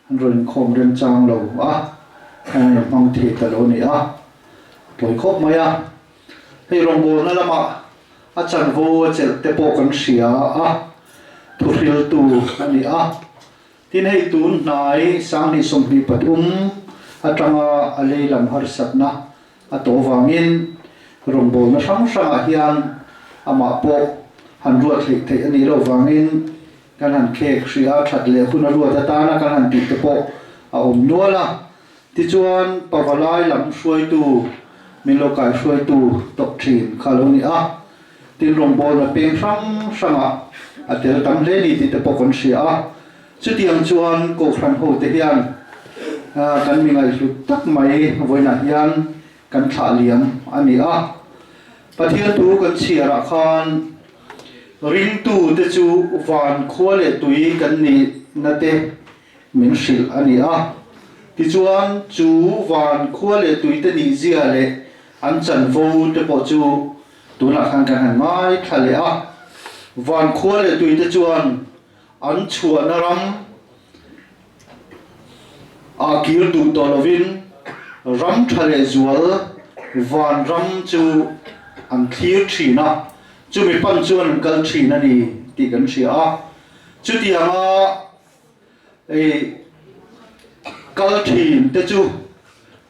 [SPEAKER 4] an rawn inkhawm remchang lo a, an rawn hmang thei ta lo a ni a, tawi khawp mai a. Hei rawngbawlna lamah a chanvo a chelh te pawh kan hria a, thuhriltu a ni a. Tin hei tun hnai 2023 atanga a lei lam harsatna a tawh vangin rawngbawlna hrang hrangah hian amah pawh han ruat hleih theih a nih loh vangin kan han khek hrih a, that leh hun a ruat atana kan han tih te pawh a awm nual a. Tichuan pavalai lam hruaitu min lo kaihruaitu tawp thin kha lo ni a. Tin rawngbawlna peng hrang hrangah a tel tam hle ni tih te pawh kan hria a. Chutiang chuan Kohhran hote hian kan mi ngaihhlut tak mai vawiinah hian kan thlah liam a ni a. Pathian thu kan chhiarah khan ringtute chu van khua leh tui kan nihna te min hrilh a ni a. Tichuan chu van khua leh tuite nihzia leh an chanvo te pawh chu tunah khan kan han ngaithla leh a. Van khua leh tuite chuan An chhuahna ram ah kir duh tawh lovin ram tha leh zual van ram chu an thlir thin a, chumi pan chuan an kal thin a ni tih kan hria a. Chutianga kal thin te chu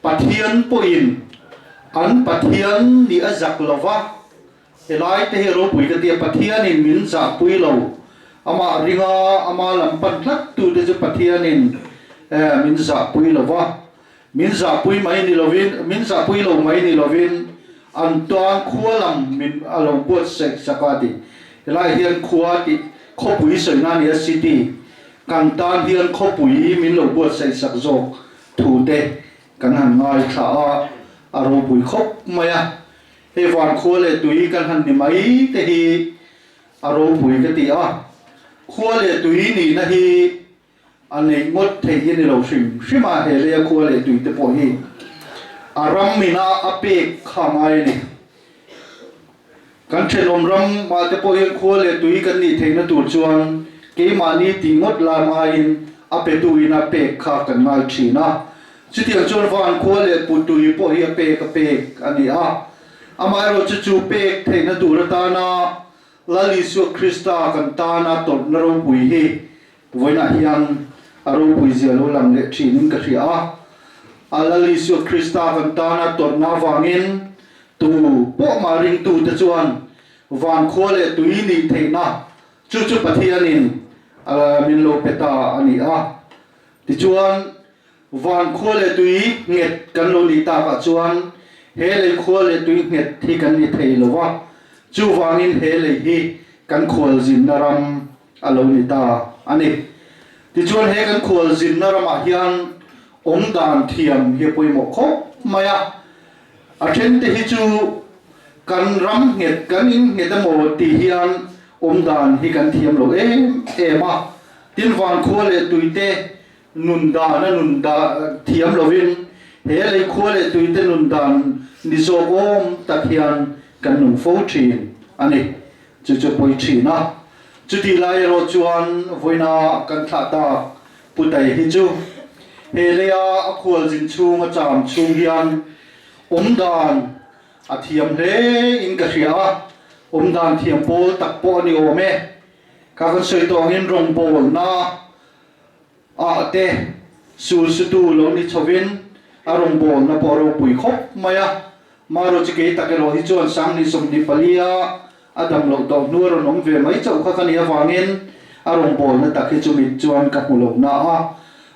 [SPEAKER 4] Pathian pawhin an Pathian nih a zak lova, Helai te hi ropui ka tia Pathianin min zahpui lo, amah ringa ama lam pan tlat tu te chu Pathianin min zahpui lo va, min zahpui mai ni lovin, min zahpui lo mai ni lovin an tan khua lam min a lo buatsaih sak a ti. Helai hian khua tih khawpui sawina a ni a, city, kan tan hian khawpui min lo buatsaih sak zawk thu te kan han ngaithla a, a ropui khawp mai a. Hei van khua leh tui kan han ni mai te hi a ropui ka ti a, khua leh tui nihna hi a neih ngawt theih hi a ni lo hrim hrim a, he leia khua leh tui te pawh hi a ram ina a pek kha a ngai a ni. Kan thenawm ram ah te pawh hian khua leh tui kan nih theihna tur chuan keimahni tih ngawt lam aiin a petu ina pek kha kan ngai thin a. Chutiang chuan van khua leh putui pawh hi a pek a pek a ni a, amaherawhchu chu pek theihna tur atana Lal Isua Krista kan tana tawrhna ropui hi vawiinah hian a ropui zia lo lang leh thinin ka hria a. A Lal Isua Krista kan tana tawrhna avangin tu pawh mah ringtute chuan van khua leh tui nih theihna chu chu Pathianin min lo pe ta a ni a. Tichuan, Van khua leh tui nghet kan lo nih takah chuan he lei khua leh tui nghet hi kan ni thei lo va, chuvangin he lei hi kan khualzinna ram a lo ni ta a ni. Tichuan he kan khualzinna ramah hian awmdan thiam hi a pawimawh khawp mai a, a thente hi chu kan ram nghet kan in nghet emaw tih hian awmdan hi kan thiam lo em em a, tin van khua leh tuite Nun dan a nun dah thiam lovin he lei khua leh tuite nun dan ni zawk awm tak hian kan nung fo thin a ni. Chu chu pawi thin a. Chutih lai erawh chuan vawiina kan thlah tak Pu Tai hi chu he leia a khualzin chhung a cham chhung hian awm dan a thiam hle in ka hria a, awm dan thiam pawl tak pawh a ni awm e. Ka kan sawi tawh angin rawngbawlna Ah te sul sutu lo ni chhovin a rawngbawlna pawh a ropui khawp mai a. Maro chi kei tak erawh hi chuan Sanghnih 24 a a dam loh tawh hnu a rawn awm ve mai chauh kha ka nih avangin a rawngbawlna tak hi chu mit chuan ka hmu lo na a.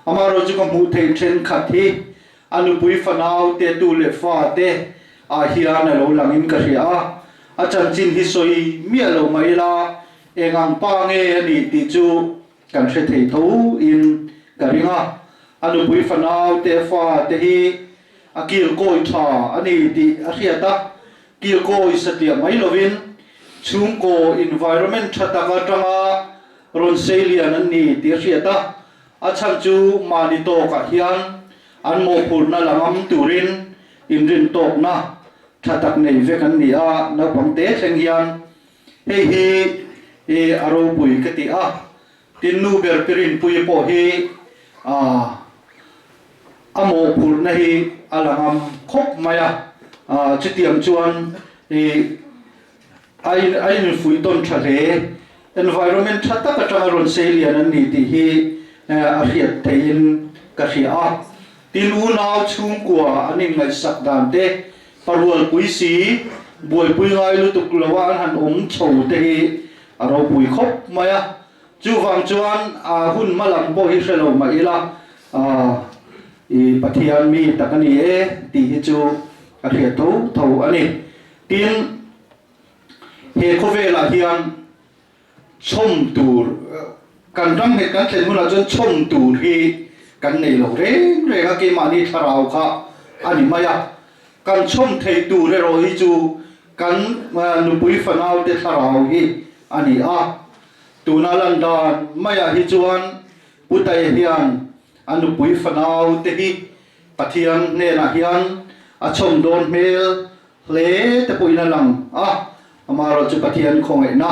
[SPEAKER 4] Amaherawh chu ka hmuh theih thenkhat hi a nupui fanau te tu leh fa te ah hian a lo langin ka hria a. A chanchin hi sawi miah lo mah ila eng ang pa nge a nih tih chu Kan hre thei tho in ka ring a, a nupui fanau te fa te hi a kilkawi tha a ni tih a hriat a, kilkawi satliah mai lovin chhungkaw environment tha tak atanga rawn seilian an ni tih a hriat a, a chhan chu mahni tawkah hian an mawhphurhna la ngam turin inrintawkna tha tak nei vek an ni a, naupang te thleng hian Hei hi i a ropui ka ti a, tin nu ber Pirinpuii pawh hi a mawhphurhna hi a la ngam khawp mai a, chutiang chuan i a a infuih tawn tha hle. Environment tha tak atanga rawn sei lian an ni tih hi a hriat theihin ka hria a. Tin unau chhungkua an inngaihsak dan te Parualpui si, buaipui ngai lutuk loa an han awm chho te hi a ropui khawp mai a. Chuvang chuan a hun hma lam pawh hi hre lo mah ila, i Pathian mi tak a ni e tih hi chu a hriat tho tho a ni. Tin, he khawvelah hian chhawm tur, kan ram nghet kan thlen hunah chuan chhawm tur hi kan nei lo reng reng a, keimahni thlarau kha a ni mai a. Kan chhawm theih tur erawh hi chu kan nupui fanaute thlarau hi a ni a. Tuna lan dan maiah hi chuan Pu Tae hian a nupui fanaute hi Pathian hnenah hian a chhawm dawn hmel hle te pawhin a lang a, amaherawh chu Pathian khawngaihna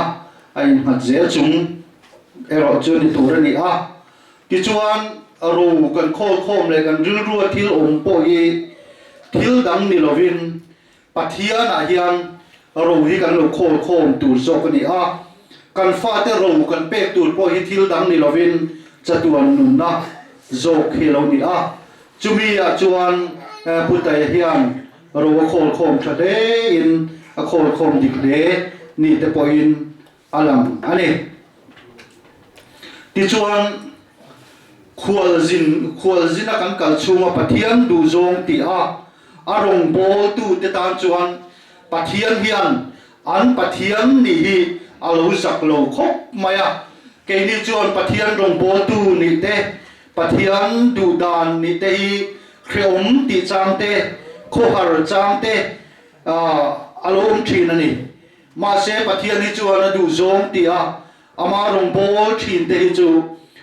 [SPEAKER 4] a innghat zel chung erawh chu ni tur a ni a. Tichuan, ro kan khawlkhawm leh kan rilrua thil awm pawh hi thil dang ni lovin Pathianah hian ro hi kan lo khawlkhawm tur zawk a ni a. Kan fate ro kan pek tur pawh hi thil dang ni lovin chatuan nunna zawk hi a lo ni a. Chumi ah chuan Pu Taia hian Ro a khawlkhawm tha hle in a khawlkhawm dik hle ni te pawhin a lang a ni. Tichuan, khualzin khualzina kan kal chhunga Pathian duhzawng tih a a rawngbawltu te tan chuan Pathian hian an Pathian nih hi a lo zak lo khawp mai a. Keini chuan Pathian rawngbawltu nih te Pathian duhdan nih te hi hrehawm tih chang te, khawhar chang te a lo awm thin a ni. Mahse Pathian hi chuan a duh zawng tih a ama rawngbâwl thin te hi chu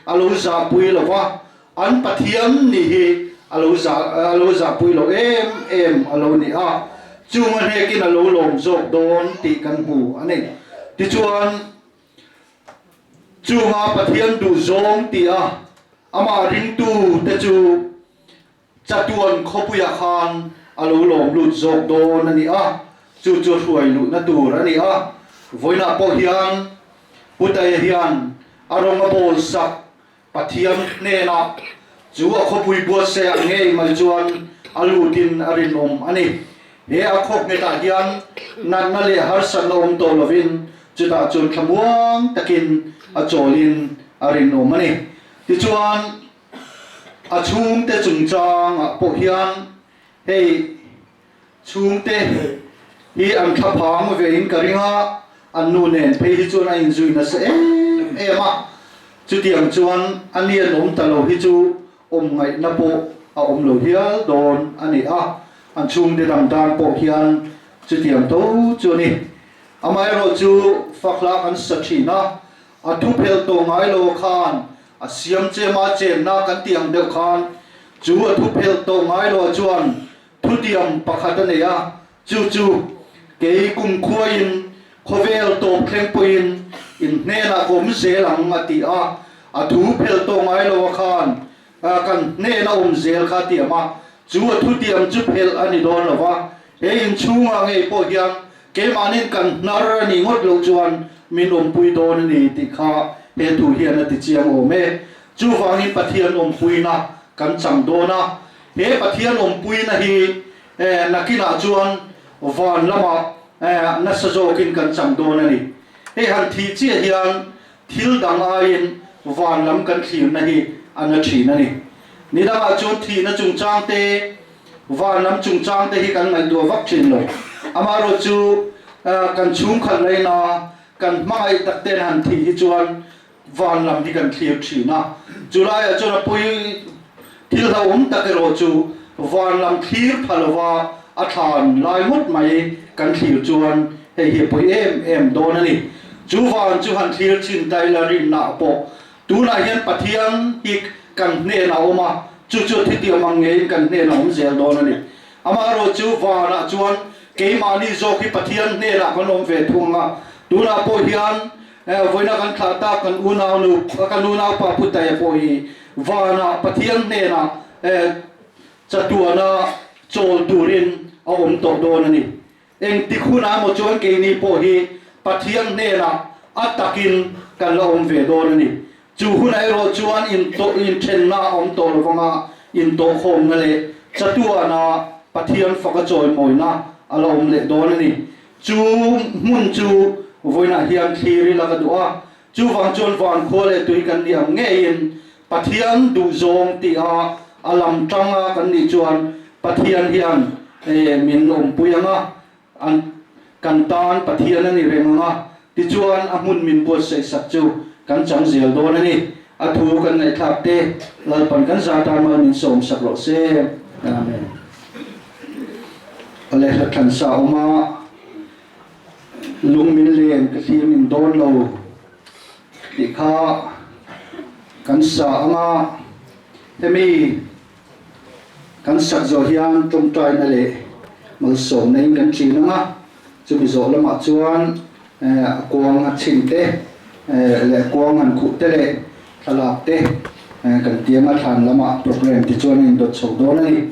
[SPEAKER 4] a lo zahpui lo va, an Pathian nih hi a lo zah a lo zahpui lo em em a lo ni a, chung a hnekin a lo lawm zawk dawn tih kan hmu a ni. Tichuan. Chunga Pathian duh zawng tih a amah ringtu te chu chatuan khawpuiah khan a lo lawm lut zawk dawn a ni a, chu chu hruai luhna tur a ni a. Vawiinah pawh hian Pu Taia hian a rawng a bawl sak Pathian hnenah chu a khawpui buatsaih ah ngei mai chuan a lutin a rinawm a ni. He a khaw nghetah hian natna leh harsatna awm tawh lovin chutah chuan thlamuang takin a chawlin a rinawm a ni. Tichuan, a chhungte chungchangah pawh hian hei chhungte hi an thlaphang vein ka ring a, an nu nen phei hi chuan a inzui nasa em em a, chutiang chuan a ni an awm ta lo hi chu awm ngaihna pawh a awm lo hial dawn a ni a, an chhungte dang tan pawh hian chutiang tho chu a ni. Amaherawhchu fakhla kan sa thin a, a thu phelh tawh ngai lo khan A siam che ma chenna kan tih ang deuh khan chu a thu phelh tawh ngai lo chuan thutiam pakhat a nei a, chu chu kei kumkhuain khawvel tawp thleng pawhin in hnenah ka awm zel ang a ti a, a thu phelh tawh ngai lo a khan kan hnena awm zel kha a tiam a, chu a thutiam chu phelh a ni dawn lo va, he inchhungah ngei pawh hian Keimahnin kan hnar a nih ngawt loh chuan min awmpui dawn a ni tih kha he thu hian a ti chiang awm e. Chuvangin Pathian awmpuina kan chang dawn a, he Pathian awmpuina hi nakinah chuan van lamah nasa zawkin kan chang dawn a ni. Hei han thih chiah hian thil dang aiin van lam kan thlirna hi a na thin a ni. Ni dangah chuan thihna chungchang te, Van lam chungchang te hi kan ngaihtuah vak thin lo. Amaherawh chu kan chhungkhat laina kan hmangaih tak ten han thih hi chuan van lam hi kan thlir thin a. Chulaiah chuan a pui thil hlauhawm tak erawh chu van lam thlir pha lova a thlan lai ngawt mai kan thlir chuan hei hi a pawi em em dawn a ni. Chu van chu han thlir chin ta ila rinna pawh Tunah hian Pathian hi kan hnenah a awm a, chu chu thitiam ang ngeiin kan hnenah a awm zel dawn a ni. Amaherawh chu vanah chuan keimahni zawk hi Pathian hnenah kan awm ve thung a, tunah pawh hian vawiina kan thlah tak kan unaunu, kan unaupa Pu Taia pawh hi vanah Pathian hnenah chatuana chawl turin a awm tawh dawn a ni. Engtik hunah emaw chuan keini pawh hi Pathian hnenah a takin kan la awm ve dawn a ni. Chu hunah erawh chuan inthenna a awm tawh lo vanga intawhkhawmna leh chatuana Pathian faka chawimawina a la awm leh dawn a ni. Chu hmun chu vawiinah hian thlir ila ka duh a, chuvang chuan vankhua leh tui kan nih ang ngeiin Pathian duhzawng tiha a lam tanga kan nih chuan Pathian hian min awmpui ang a, an kan tan Pathian a ni reng ang a, tichuan a hmun min buatsaih sak chu kan chang zel dawn a ni. A thu kan ngaihthlak te Lalpan kan zar tan mal min sawm sak rawh se. Amen. A lehla thlan sa awm a, lung min len ka thlir min dawn lo. Tih kha kan sa ang a, hemi kan sak zawh hian tawngtaina leh malsawmna in kan thin ang a, chumi zawh lamah chuan a kuang a chhin te leh kuang han khuh te leh thlalak te kan tiang a thlan lamah program te chuan a indawt chho dawn a ni.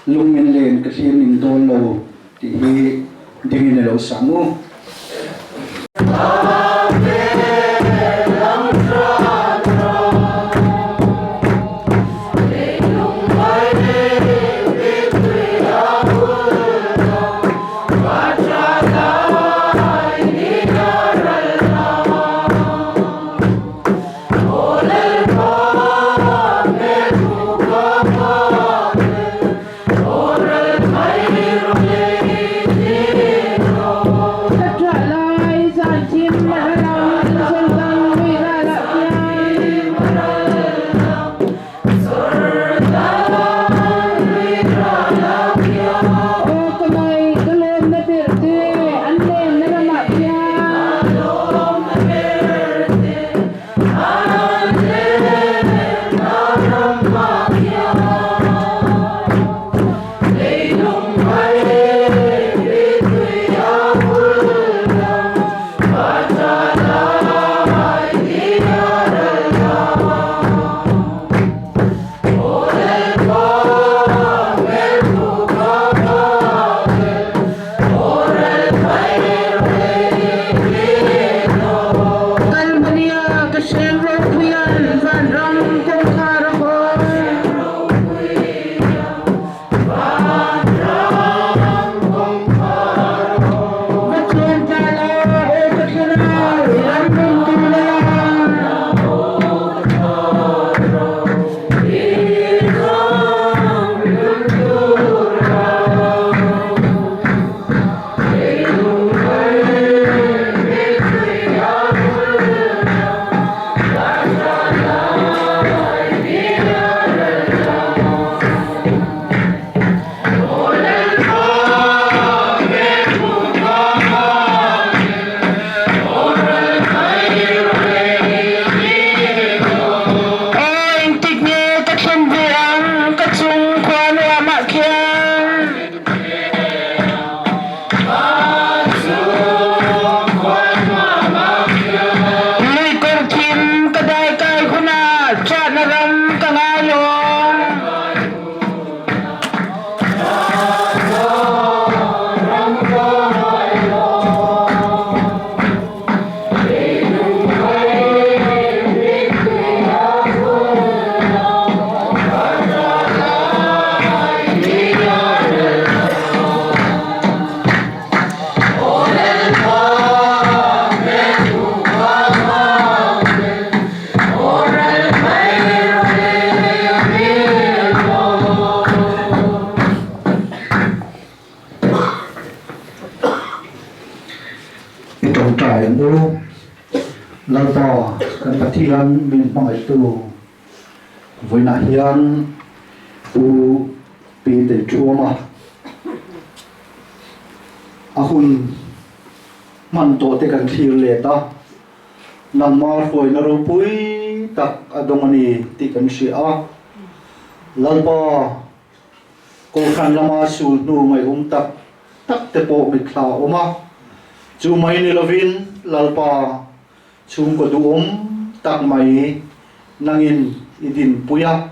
[SPEAKER 4] Lung min len ka thlir ning dawn lo tih hi dingin a lo sang u.
[SPEAKER 1] Ka ṭah lai zan thim a
[SPEAKER 4] Tawngtai ang u. Lalpa kan Pathian min hmangaihtu vawiinah hian Pu Pi Teithuama a hun hman tawh te kan thlir let a, nangma hruaina ropui tak a dawng a ni tih kan hria a. Lalpa Kohhran lama sul hnu ngaihawm tak tak te pawh mitthla a awm a, chu mai ni lovin Lalpa chhungkaw duhawm tak mai nangin i dinpui a,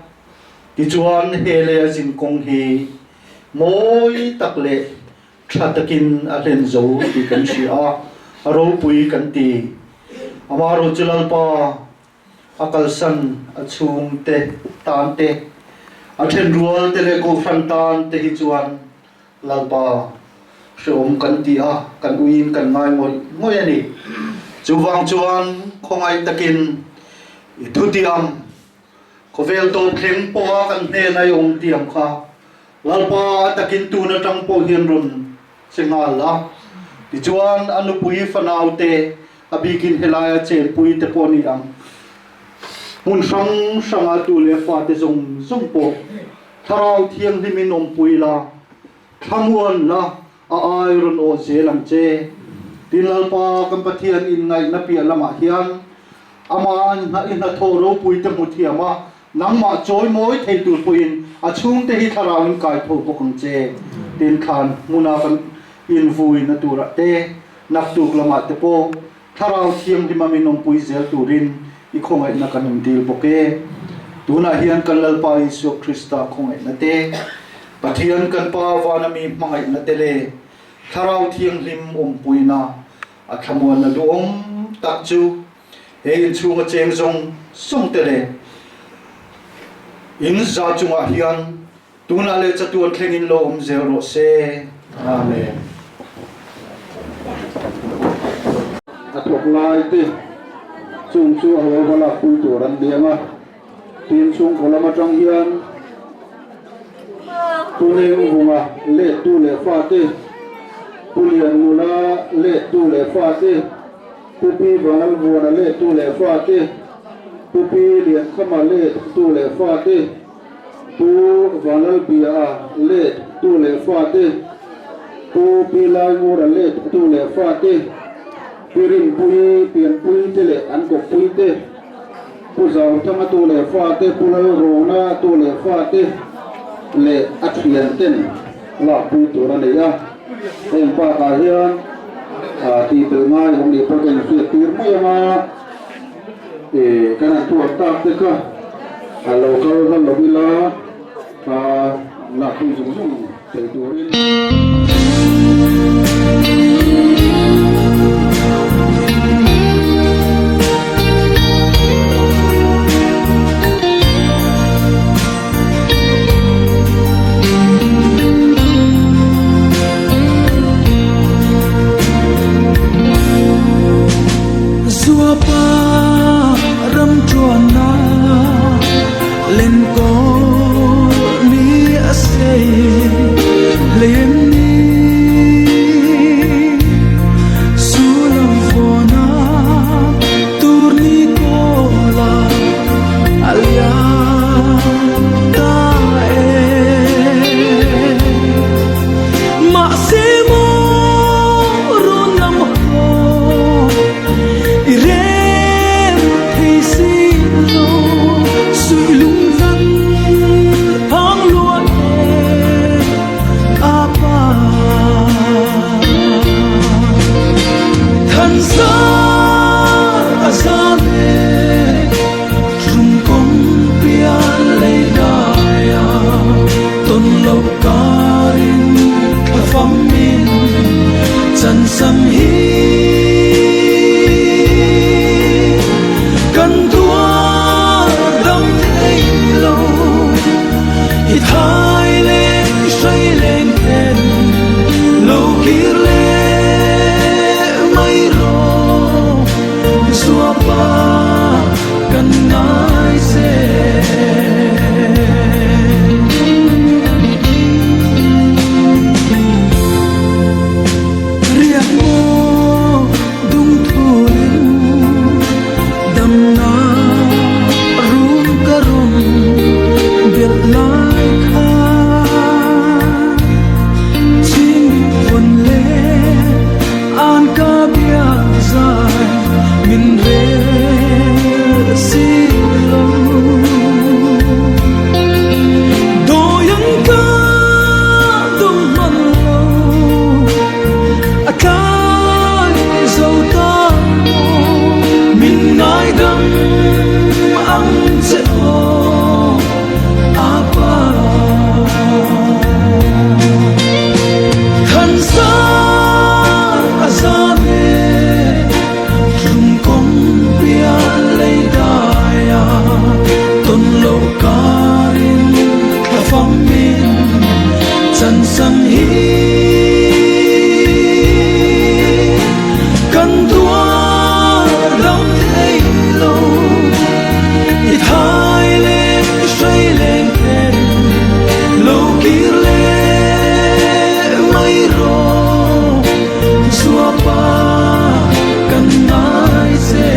[SPEAKER 4] tichuan he leh a zinkawng hi mawi tak leh tha takin a hlen zo tih kan hria a, a ropui kan ti. Amaherawhchu chu Lalpa a kalsan a chhungte tan te, a thenrual te leh kohhran tan te hi chuan Lalpa hrehawm kan ti a, kan uiin kan ngai ngawih ngawih a ni. Chuvang chuan khawngaih takin i thutiam, khawvel tawp thleng pawha kan hnena i awm tiam kha Lalpa a takin tun atang pawh hian rawn che nghal a. Tichuan a nupui fanau te A bikin helaia chenpui te pawh ni ang. Hmun hrang hranga tu leh fate zawng zawng pawh Thlarau Thianghlimin awmpui la, thlamuan la, a ai rawn aw zel ang che. Tin Lalpa kan Pathian inngaihna piah lamah hian Amah i hnathawh ropui te hmu thiam a, nangmah chawi mawi thei tur pawhin a chhungte hi Thlarauin kai tho bawk ang che. Tin thlan hmuna kan invuina turah te, Naktuk lamah te pawh Thlarau Thianghlim a min awmpui zel turin i khawngaihna kan in dil bawk e. Tunah hian kan Lalpa Isua Krista khawngaihna te, Pathian kan Pa vana mi hmangaihna te leh Thlarau Thianghlim awmpuina a thlamuanna duhawm tak chu he inchhunga cheng zawng zawng te leh in za chungah hian Tunah leh chatuan thlengin lo awm zel rawh se. Amen.
[SPEAKER 2] A thawk lai te chung chu a lo va lak pui tur an ni ang a, tin chhungkaw lam atang hian Pu Nengvunga lettu leh fate, Pu Lianngula lettu leh fate, Pu Pi Vanlalvuana lettu leh fate, Pu Pi Liankhama lettu leh fate, Pu Vanlalbia let tu leh fate, Pu Pi Laingura let tu leh fate, Pi Rinpuii pianpui te leh an kawppui te, Pu Zauthanga tu leh fate, Pu Lalrona tu leh fate leh a thian ten lakpui tur a nei a. Heng bakah hian tih belh ngai awm leh pawh ka inhriat tir mai ang a. Kan han thuak tak te kha a lo kal hlan lo ila a lakpui zung zung thei turin.
[SPEAKER 7] Zuapa ram ṭuanna lenkawl ni a sei len ni sulam fona tur ni kawla a liam ta e mahse maw run lam haw i rel thei si lo suih lung hlan phang lua e a pa than zar a zan e ṭum kawng pian lei dai a tawn loh karin thla famin chan sam hi kan tuar dam thei lo i thai leh i hrai leng ten lo kir leh mai rawh Zuapa kan ngai che. Riak maw dungthu. hi kan tuar dam thei lo i thai leh i hrei leng ten lo kir leh mai rawh Zuapa kan ngai che.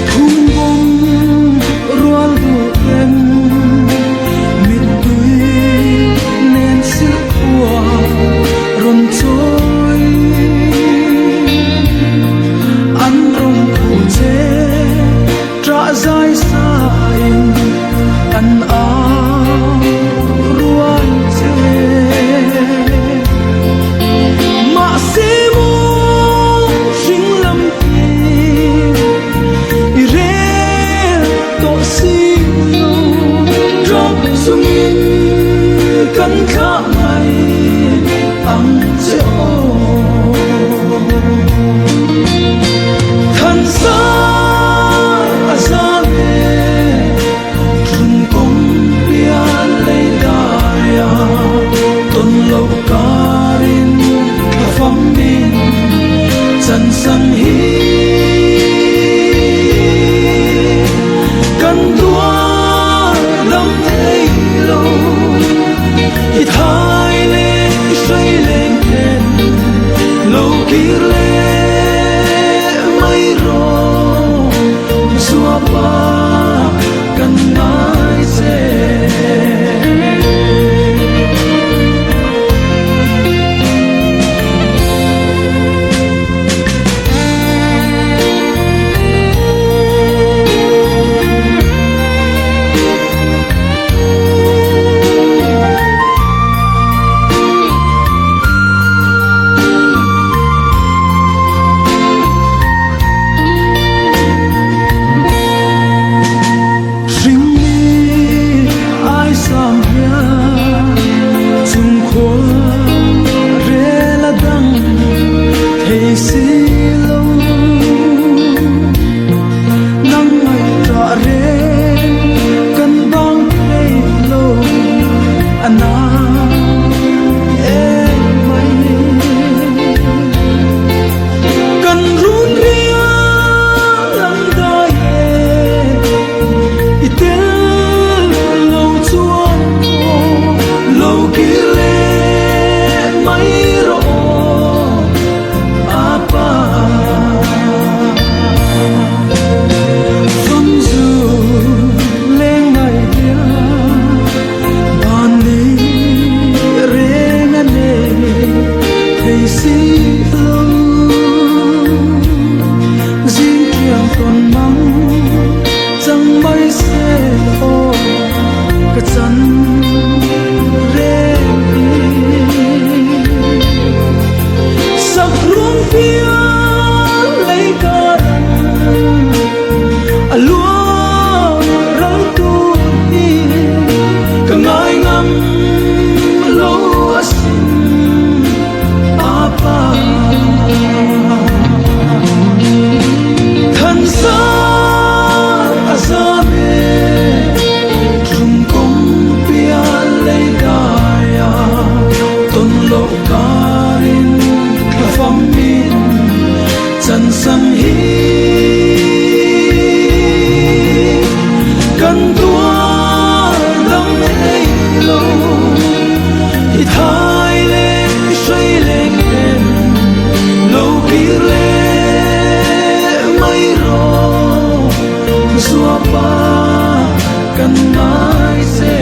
[SPEAKER 7] Phungbawm rual duh ten mittui nen silkhua rawn chawi an rawn khuh che ṭah zai sain an au ruai che. Mahse maw hring lam hi i rel tawh si lo. Ṭap chungin kan thlah mai ang che aw. Thansang a za ve ṭum kawng pian lei daia tawn loh karin thla fam min chan san hi kan tuar dam thei lo i thai leh i hrei leng ten lo kir leh mai rawh Zuapa kan ngai che. Hringmi ai sang hian chungkhua rel a dang thei si lo. Nang ngaihtuah reng kan bang thei lo a na em mai. Kan run rial lam dai e i tel lo chuan aw lo kir leh mai rawh aw apa. Famzu leng ngai hian van ni reng a nei thei si lo. Zing thiang tawn mang chang mai se aw ka chan reng hi. Sak ruang pian lei kar a luang ral tur hi ka ngai ngam lo asin apa. Thansang a zam e tum kawng pian lei daia tawn loh karin thla fam in chan sang hi kan tuar dam thei lo i thai leh i hrei leng ten lo kir leh mai rawh Zuapa kan ngai che.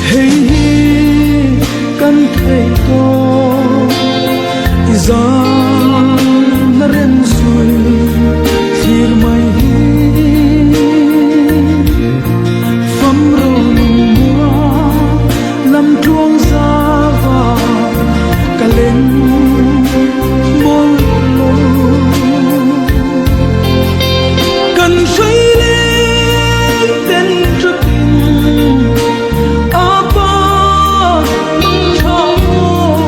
[SPEAKER 7] Hei hi kan thei tawh i zan a rem zui thlir mai hi fam ro lungmua lam tluang zava ka leng mawlh lo. Kan hrei leng ten tap in a pa mang tha aw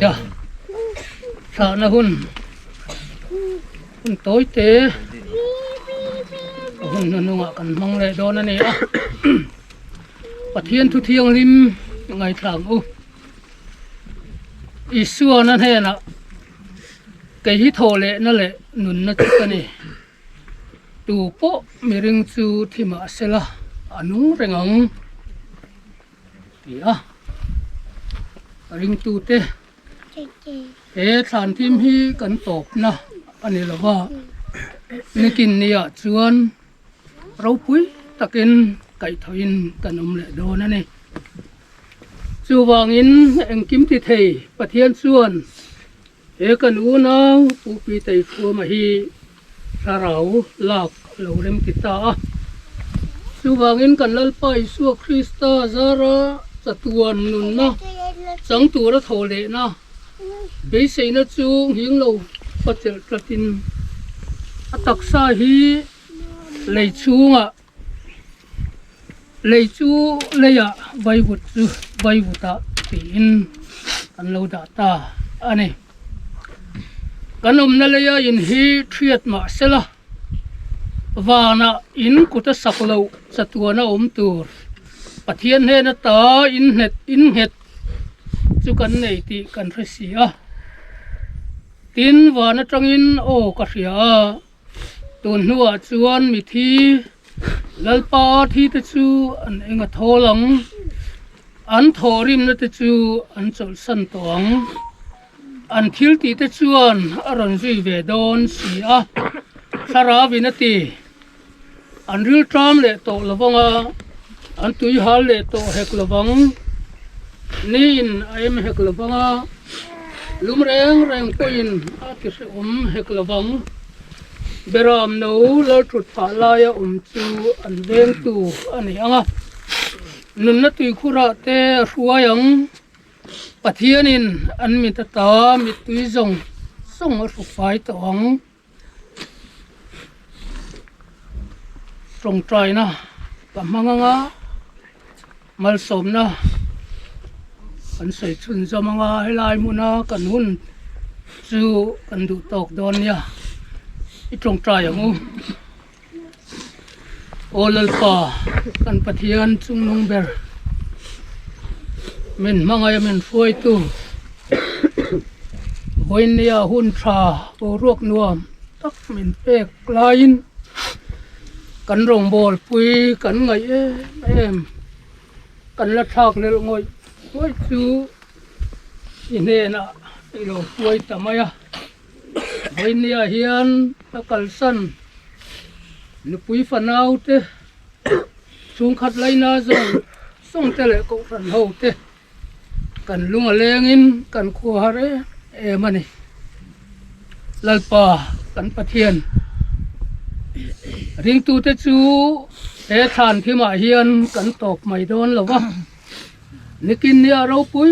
[SPEAKER 3] A thlahna hun hun tawi te a hun hnuhnungah kan hmang leh dawn a ni a Pathian thu thianghlim ngaithla ang u Isuana hnenah kei hi thaw lehna leh nunna chu ka ni. Tu pawh mihring chu thi mah sela a nung reng ang ti a ringtute he thlan thim hi kan tawpna a ni lo va nikin niah chuan ropui takin kaihthawhin kan awm leh dawn a ni. Chuvangin engkim ti thei Pathian chuan He kan unau Pu Pitei Thuama hi thlarau lak a lo rem ti ta a. Chuvangin kan Lalpa Isua Krista zara chatuan nunna chang tura thaw lehna beiseina chu nghing lo fa chelh tlatin a taksa hi lei chhungah Lei chu leiah vaivut chu vaivutah tiin kan lo dah ta a ni. Kan awmna leia in hi thiat mah sela vanah in kut a sak loh chatuan a awm tur Pathian hnena ta innghet innghet chu kan nei tih kan hre si a. Tin, van atangin aw ka hria a. Tun hnuah chuan mithi Lalpa thi te chu an eng a thawl ang, an thawhrimna te chu an chawlhsan tawh ang. An thil tih te chuan a rawn zui ve dawn si a, Thlarau in a ti. An rilṭam leh tawh lo vang a, an tuihal leh tawh hek lo vang. Niin a em hek lo vang a, lum reng reng pawhin a ti hrehawm hek lo vang. Beram no lalṭhut phah laia awm chu an vengtu a ni ang a, nunna tuikhurah te a hruai ang. Pathianin an mit ata mittui zawng zawng a hru fai tawh ang. Tawngtaina ka hmang anga malsawmna kan sawi chhunzawm anga helai hmuna kan hun chu kan duh tawk dawn nia i tawngtai ang u aw Lalpa kan Pathian chungnung ber min hmangaih a min hruaitu vawinia hun tha boruak nuam tak min pek laiin kan rawngbawl pui kan ngaih em em kan la thlak lelh ngawih ngawih chu i hnenah i lo hruai ta mai a vawinia hian a kalsan nupui fanau te chhungkhat laina zawng zawng te leh kohhran ho te. Kan lung a lengin kan khua har em em a ni. Lalpa kan Pathian ringtute chu he thlan thimah hian kan tawp mai dawn lo va, nikin nia ropui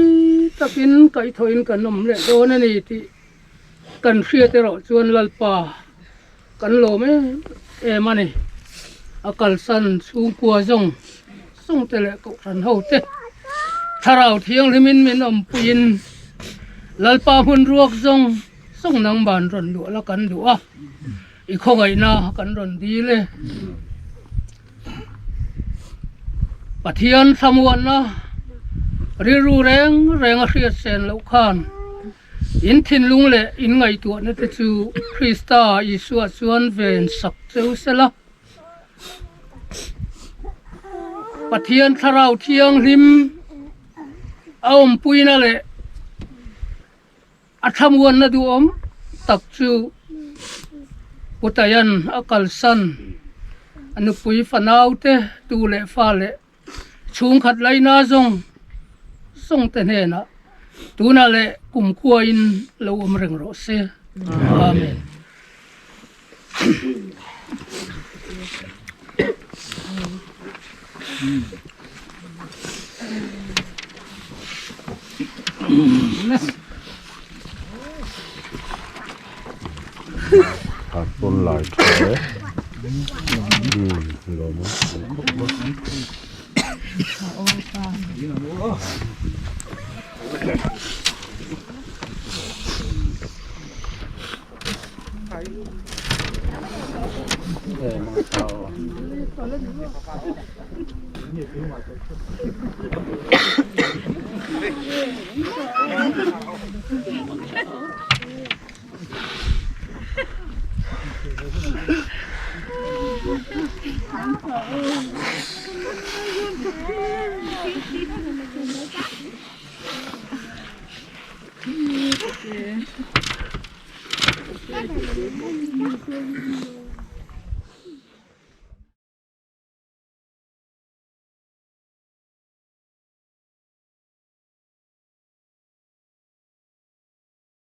[SPEAKER 3] takin kaihthawhin kan awm leh dawn a ni tih kan hriat erawh chuan Lalpa kan lawm em em a ni. A kalsan chhungkua zawng zawng te leh kohhran ho te thlarau thianghlimin min awmpuiin Lalpa hmun ruak zawng zawng nangman rawn luah la kan duh a, i khawngaihna kan rawn dil e. Pathian thlamuanna rilru reng reng a hriat sen loh khan In thinlung leh in ngaihtuahna te chu Krista Isua chuan ven sak cheu sela. Pathian Thlarau Thianghlim a awmpuina leh a thlamuanna duhawm tak chu Putayan a kalsan a nupui fanaute tu leh fa leh Chhungkhat laina zawng zawng te hnenah tunah leh kumkhuain lo awm reng rawh se. Amen.
[SPEAKER 6] Khat pawn lai tha e lawm a khawp mai.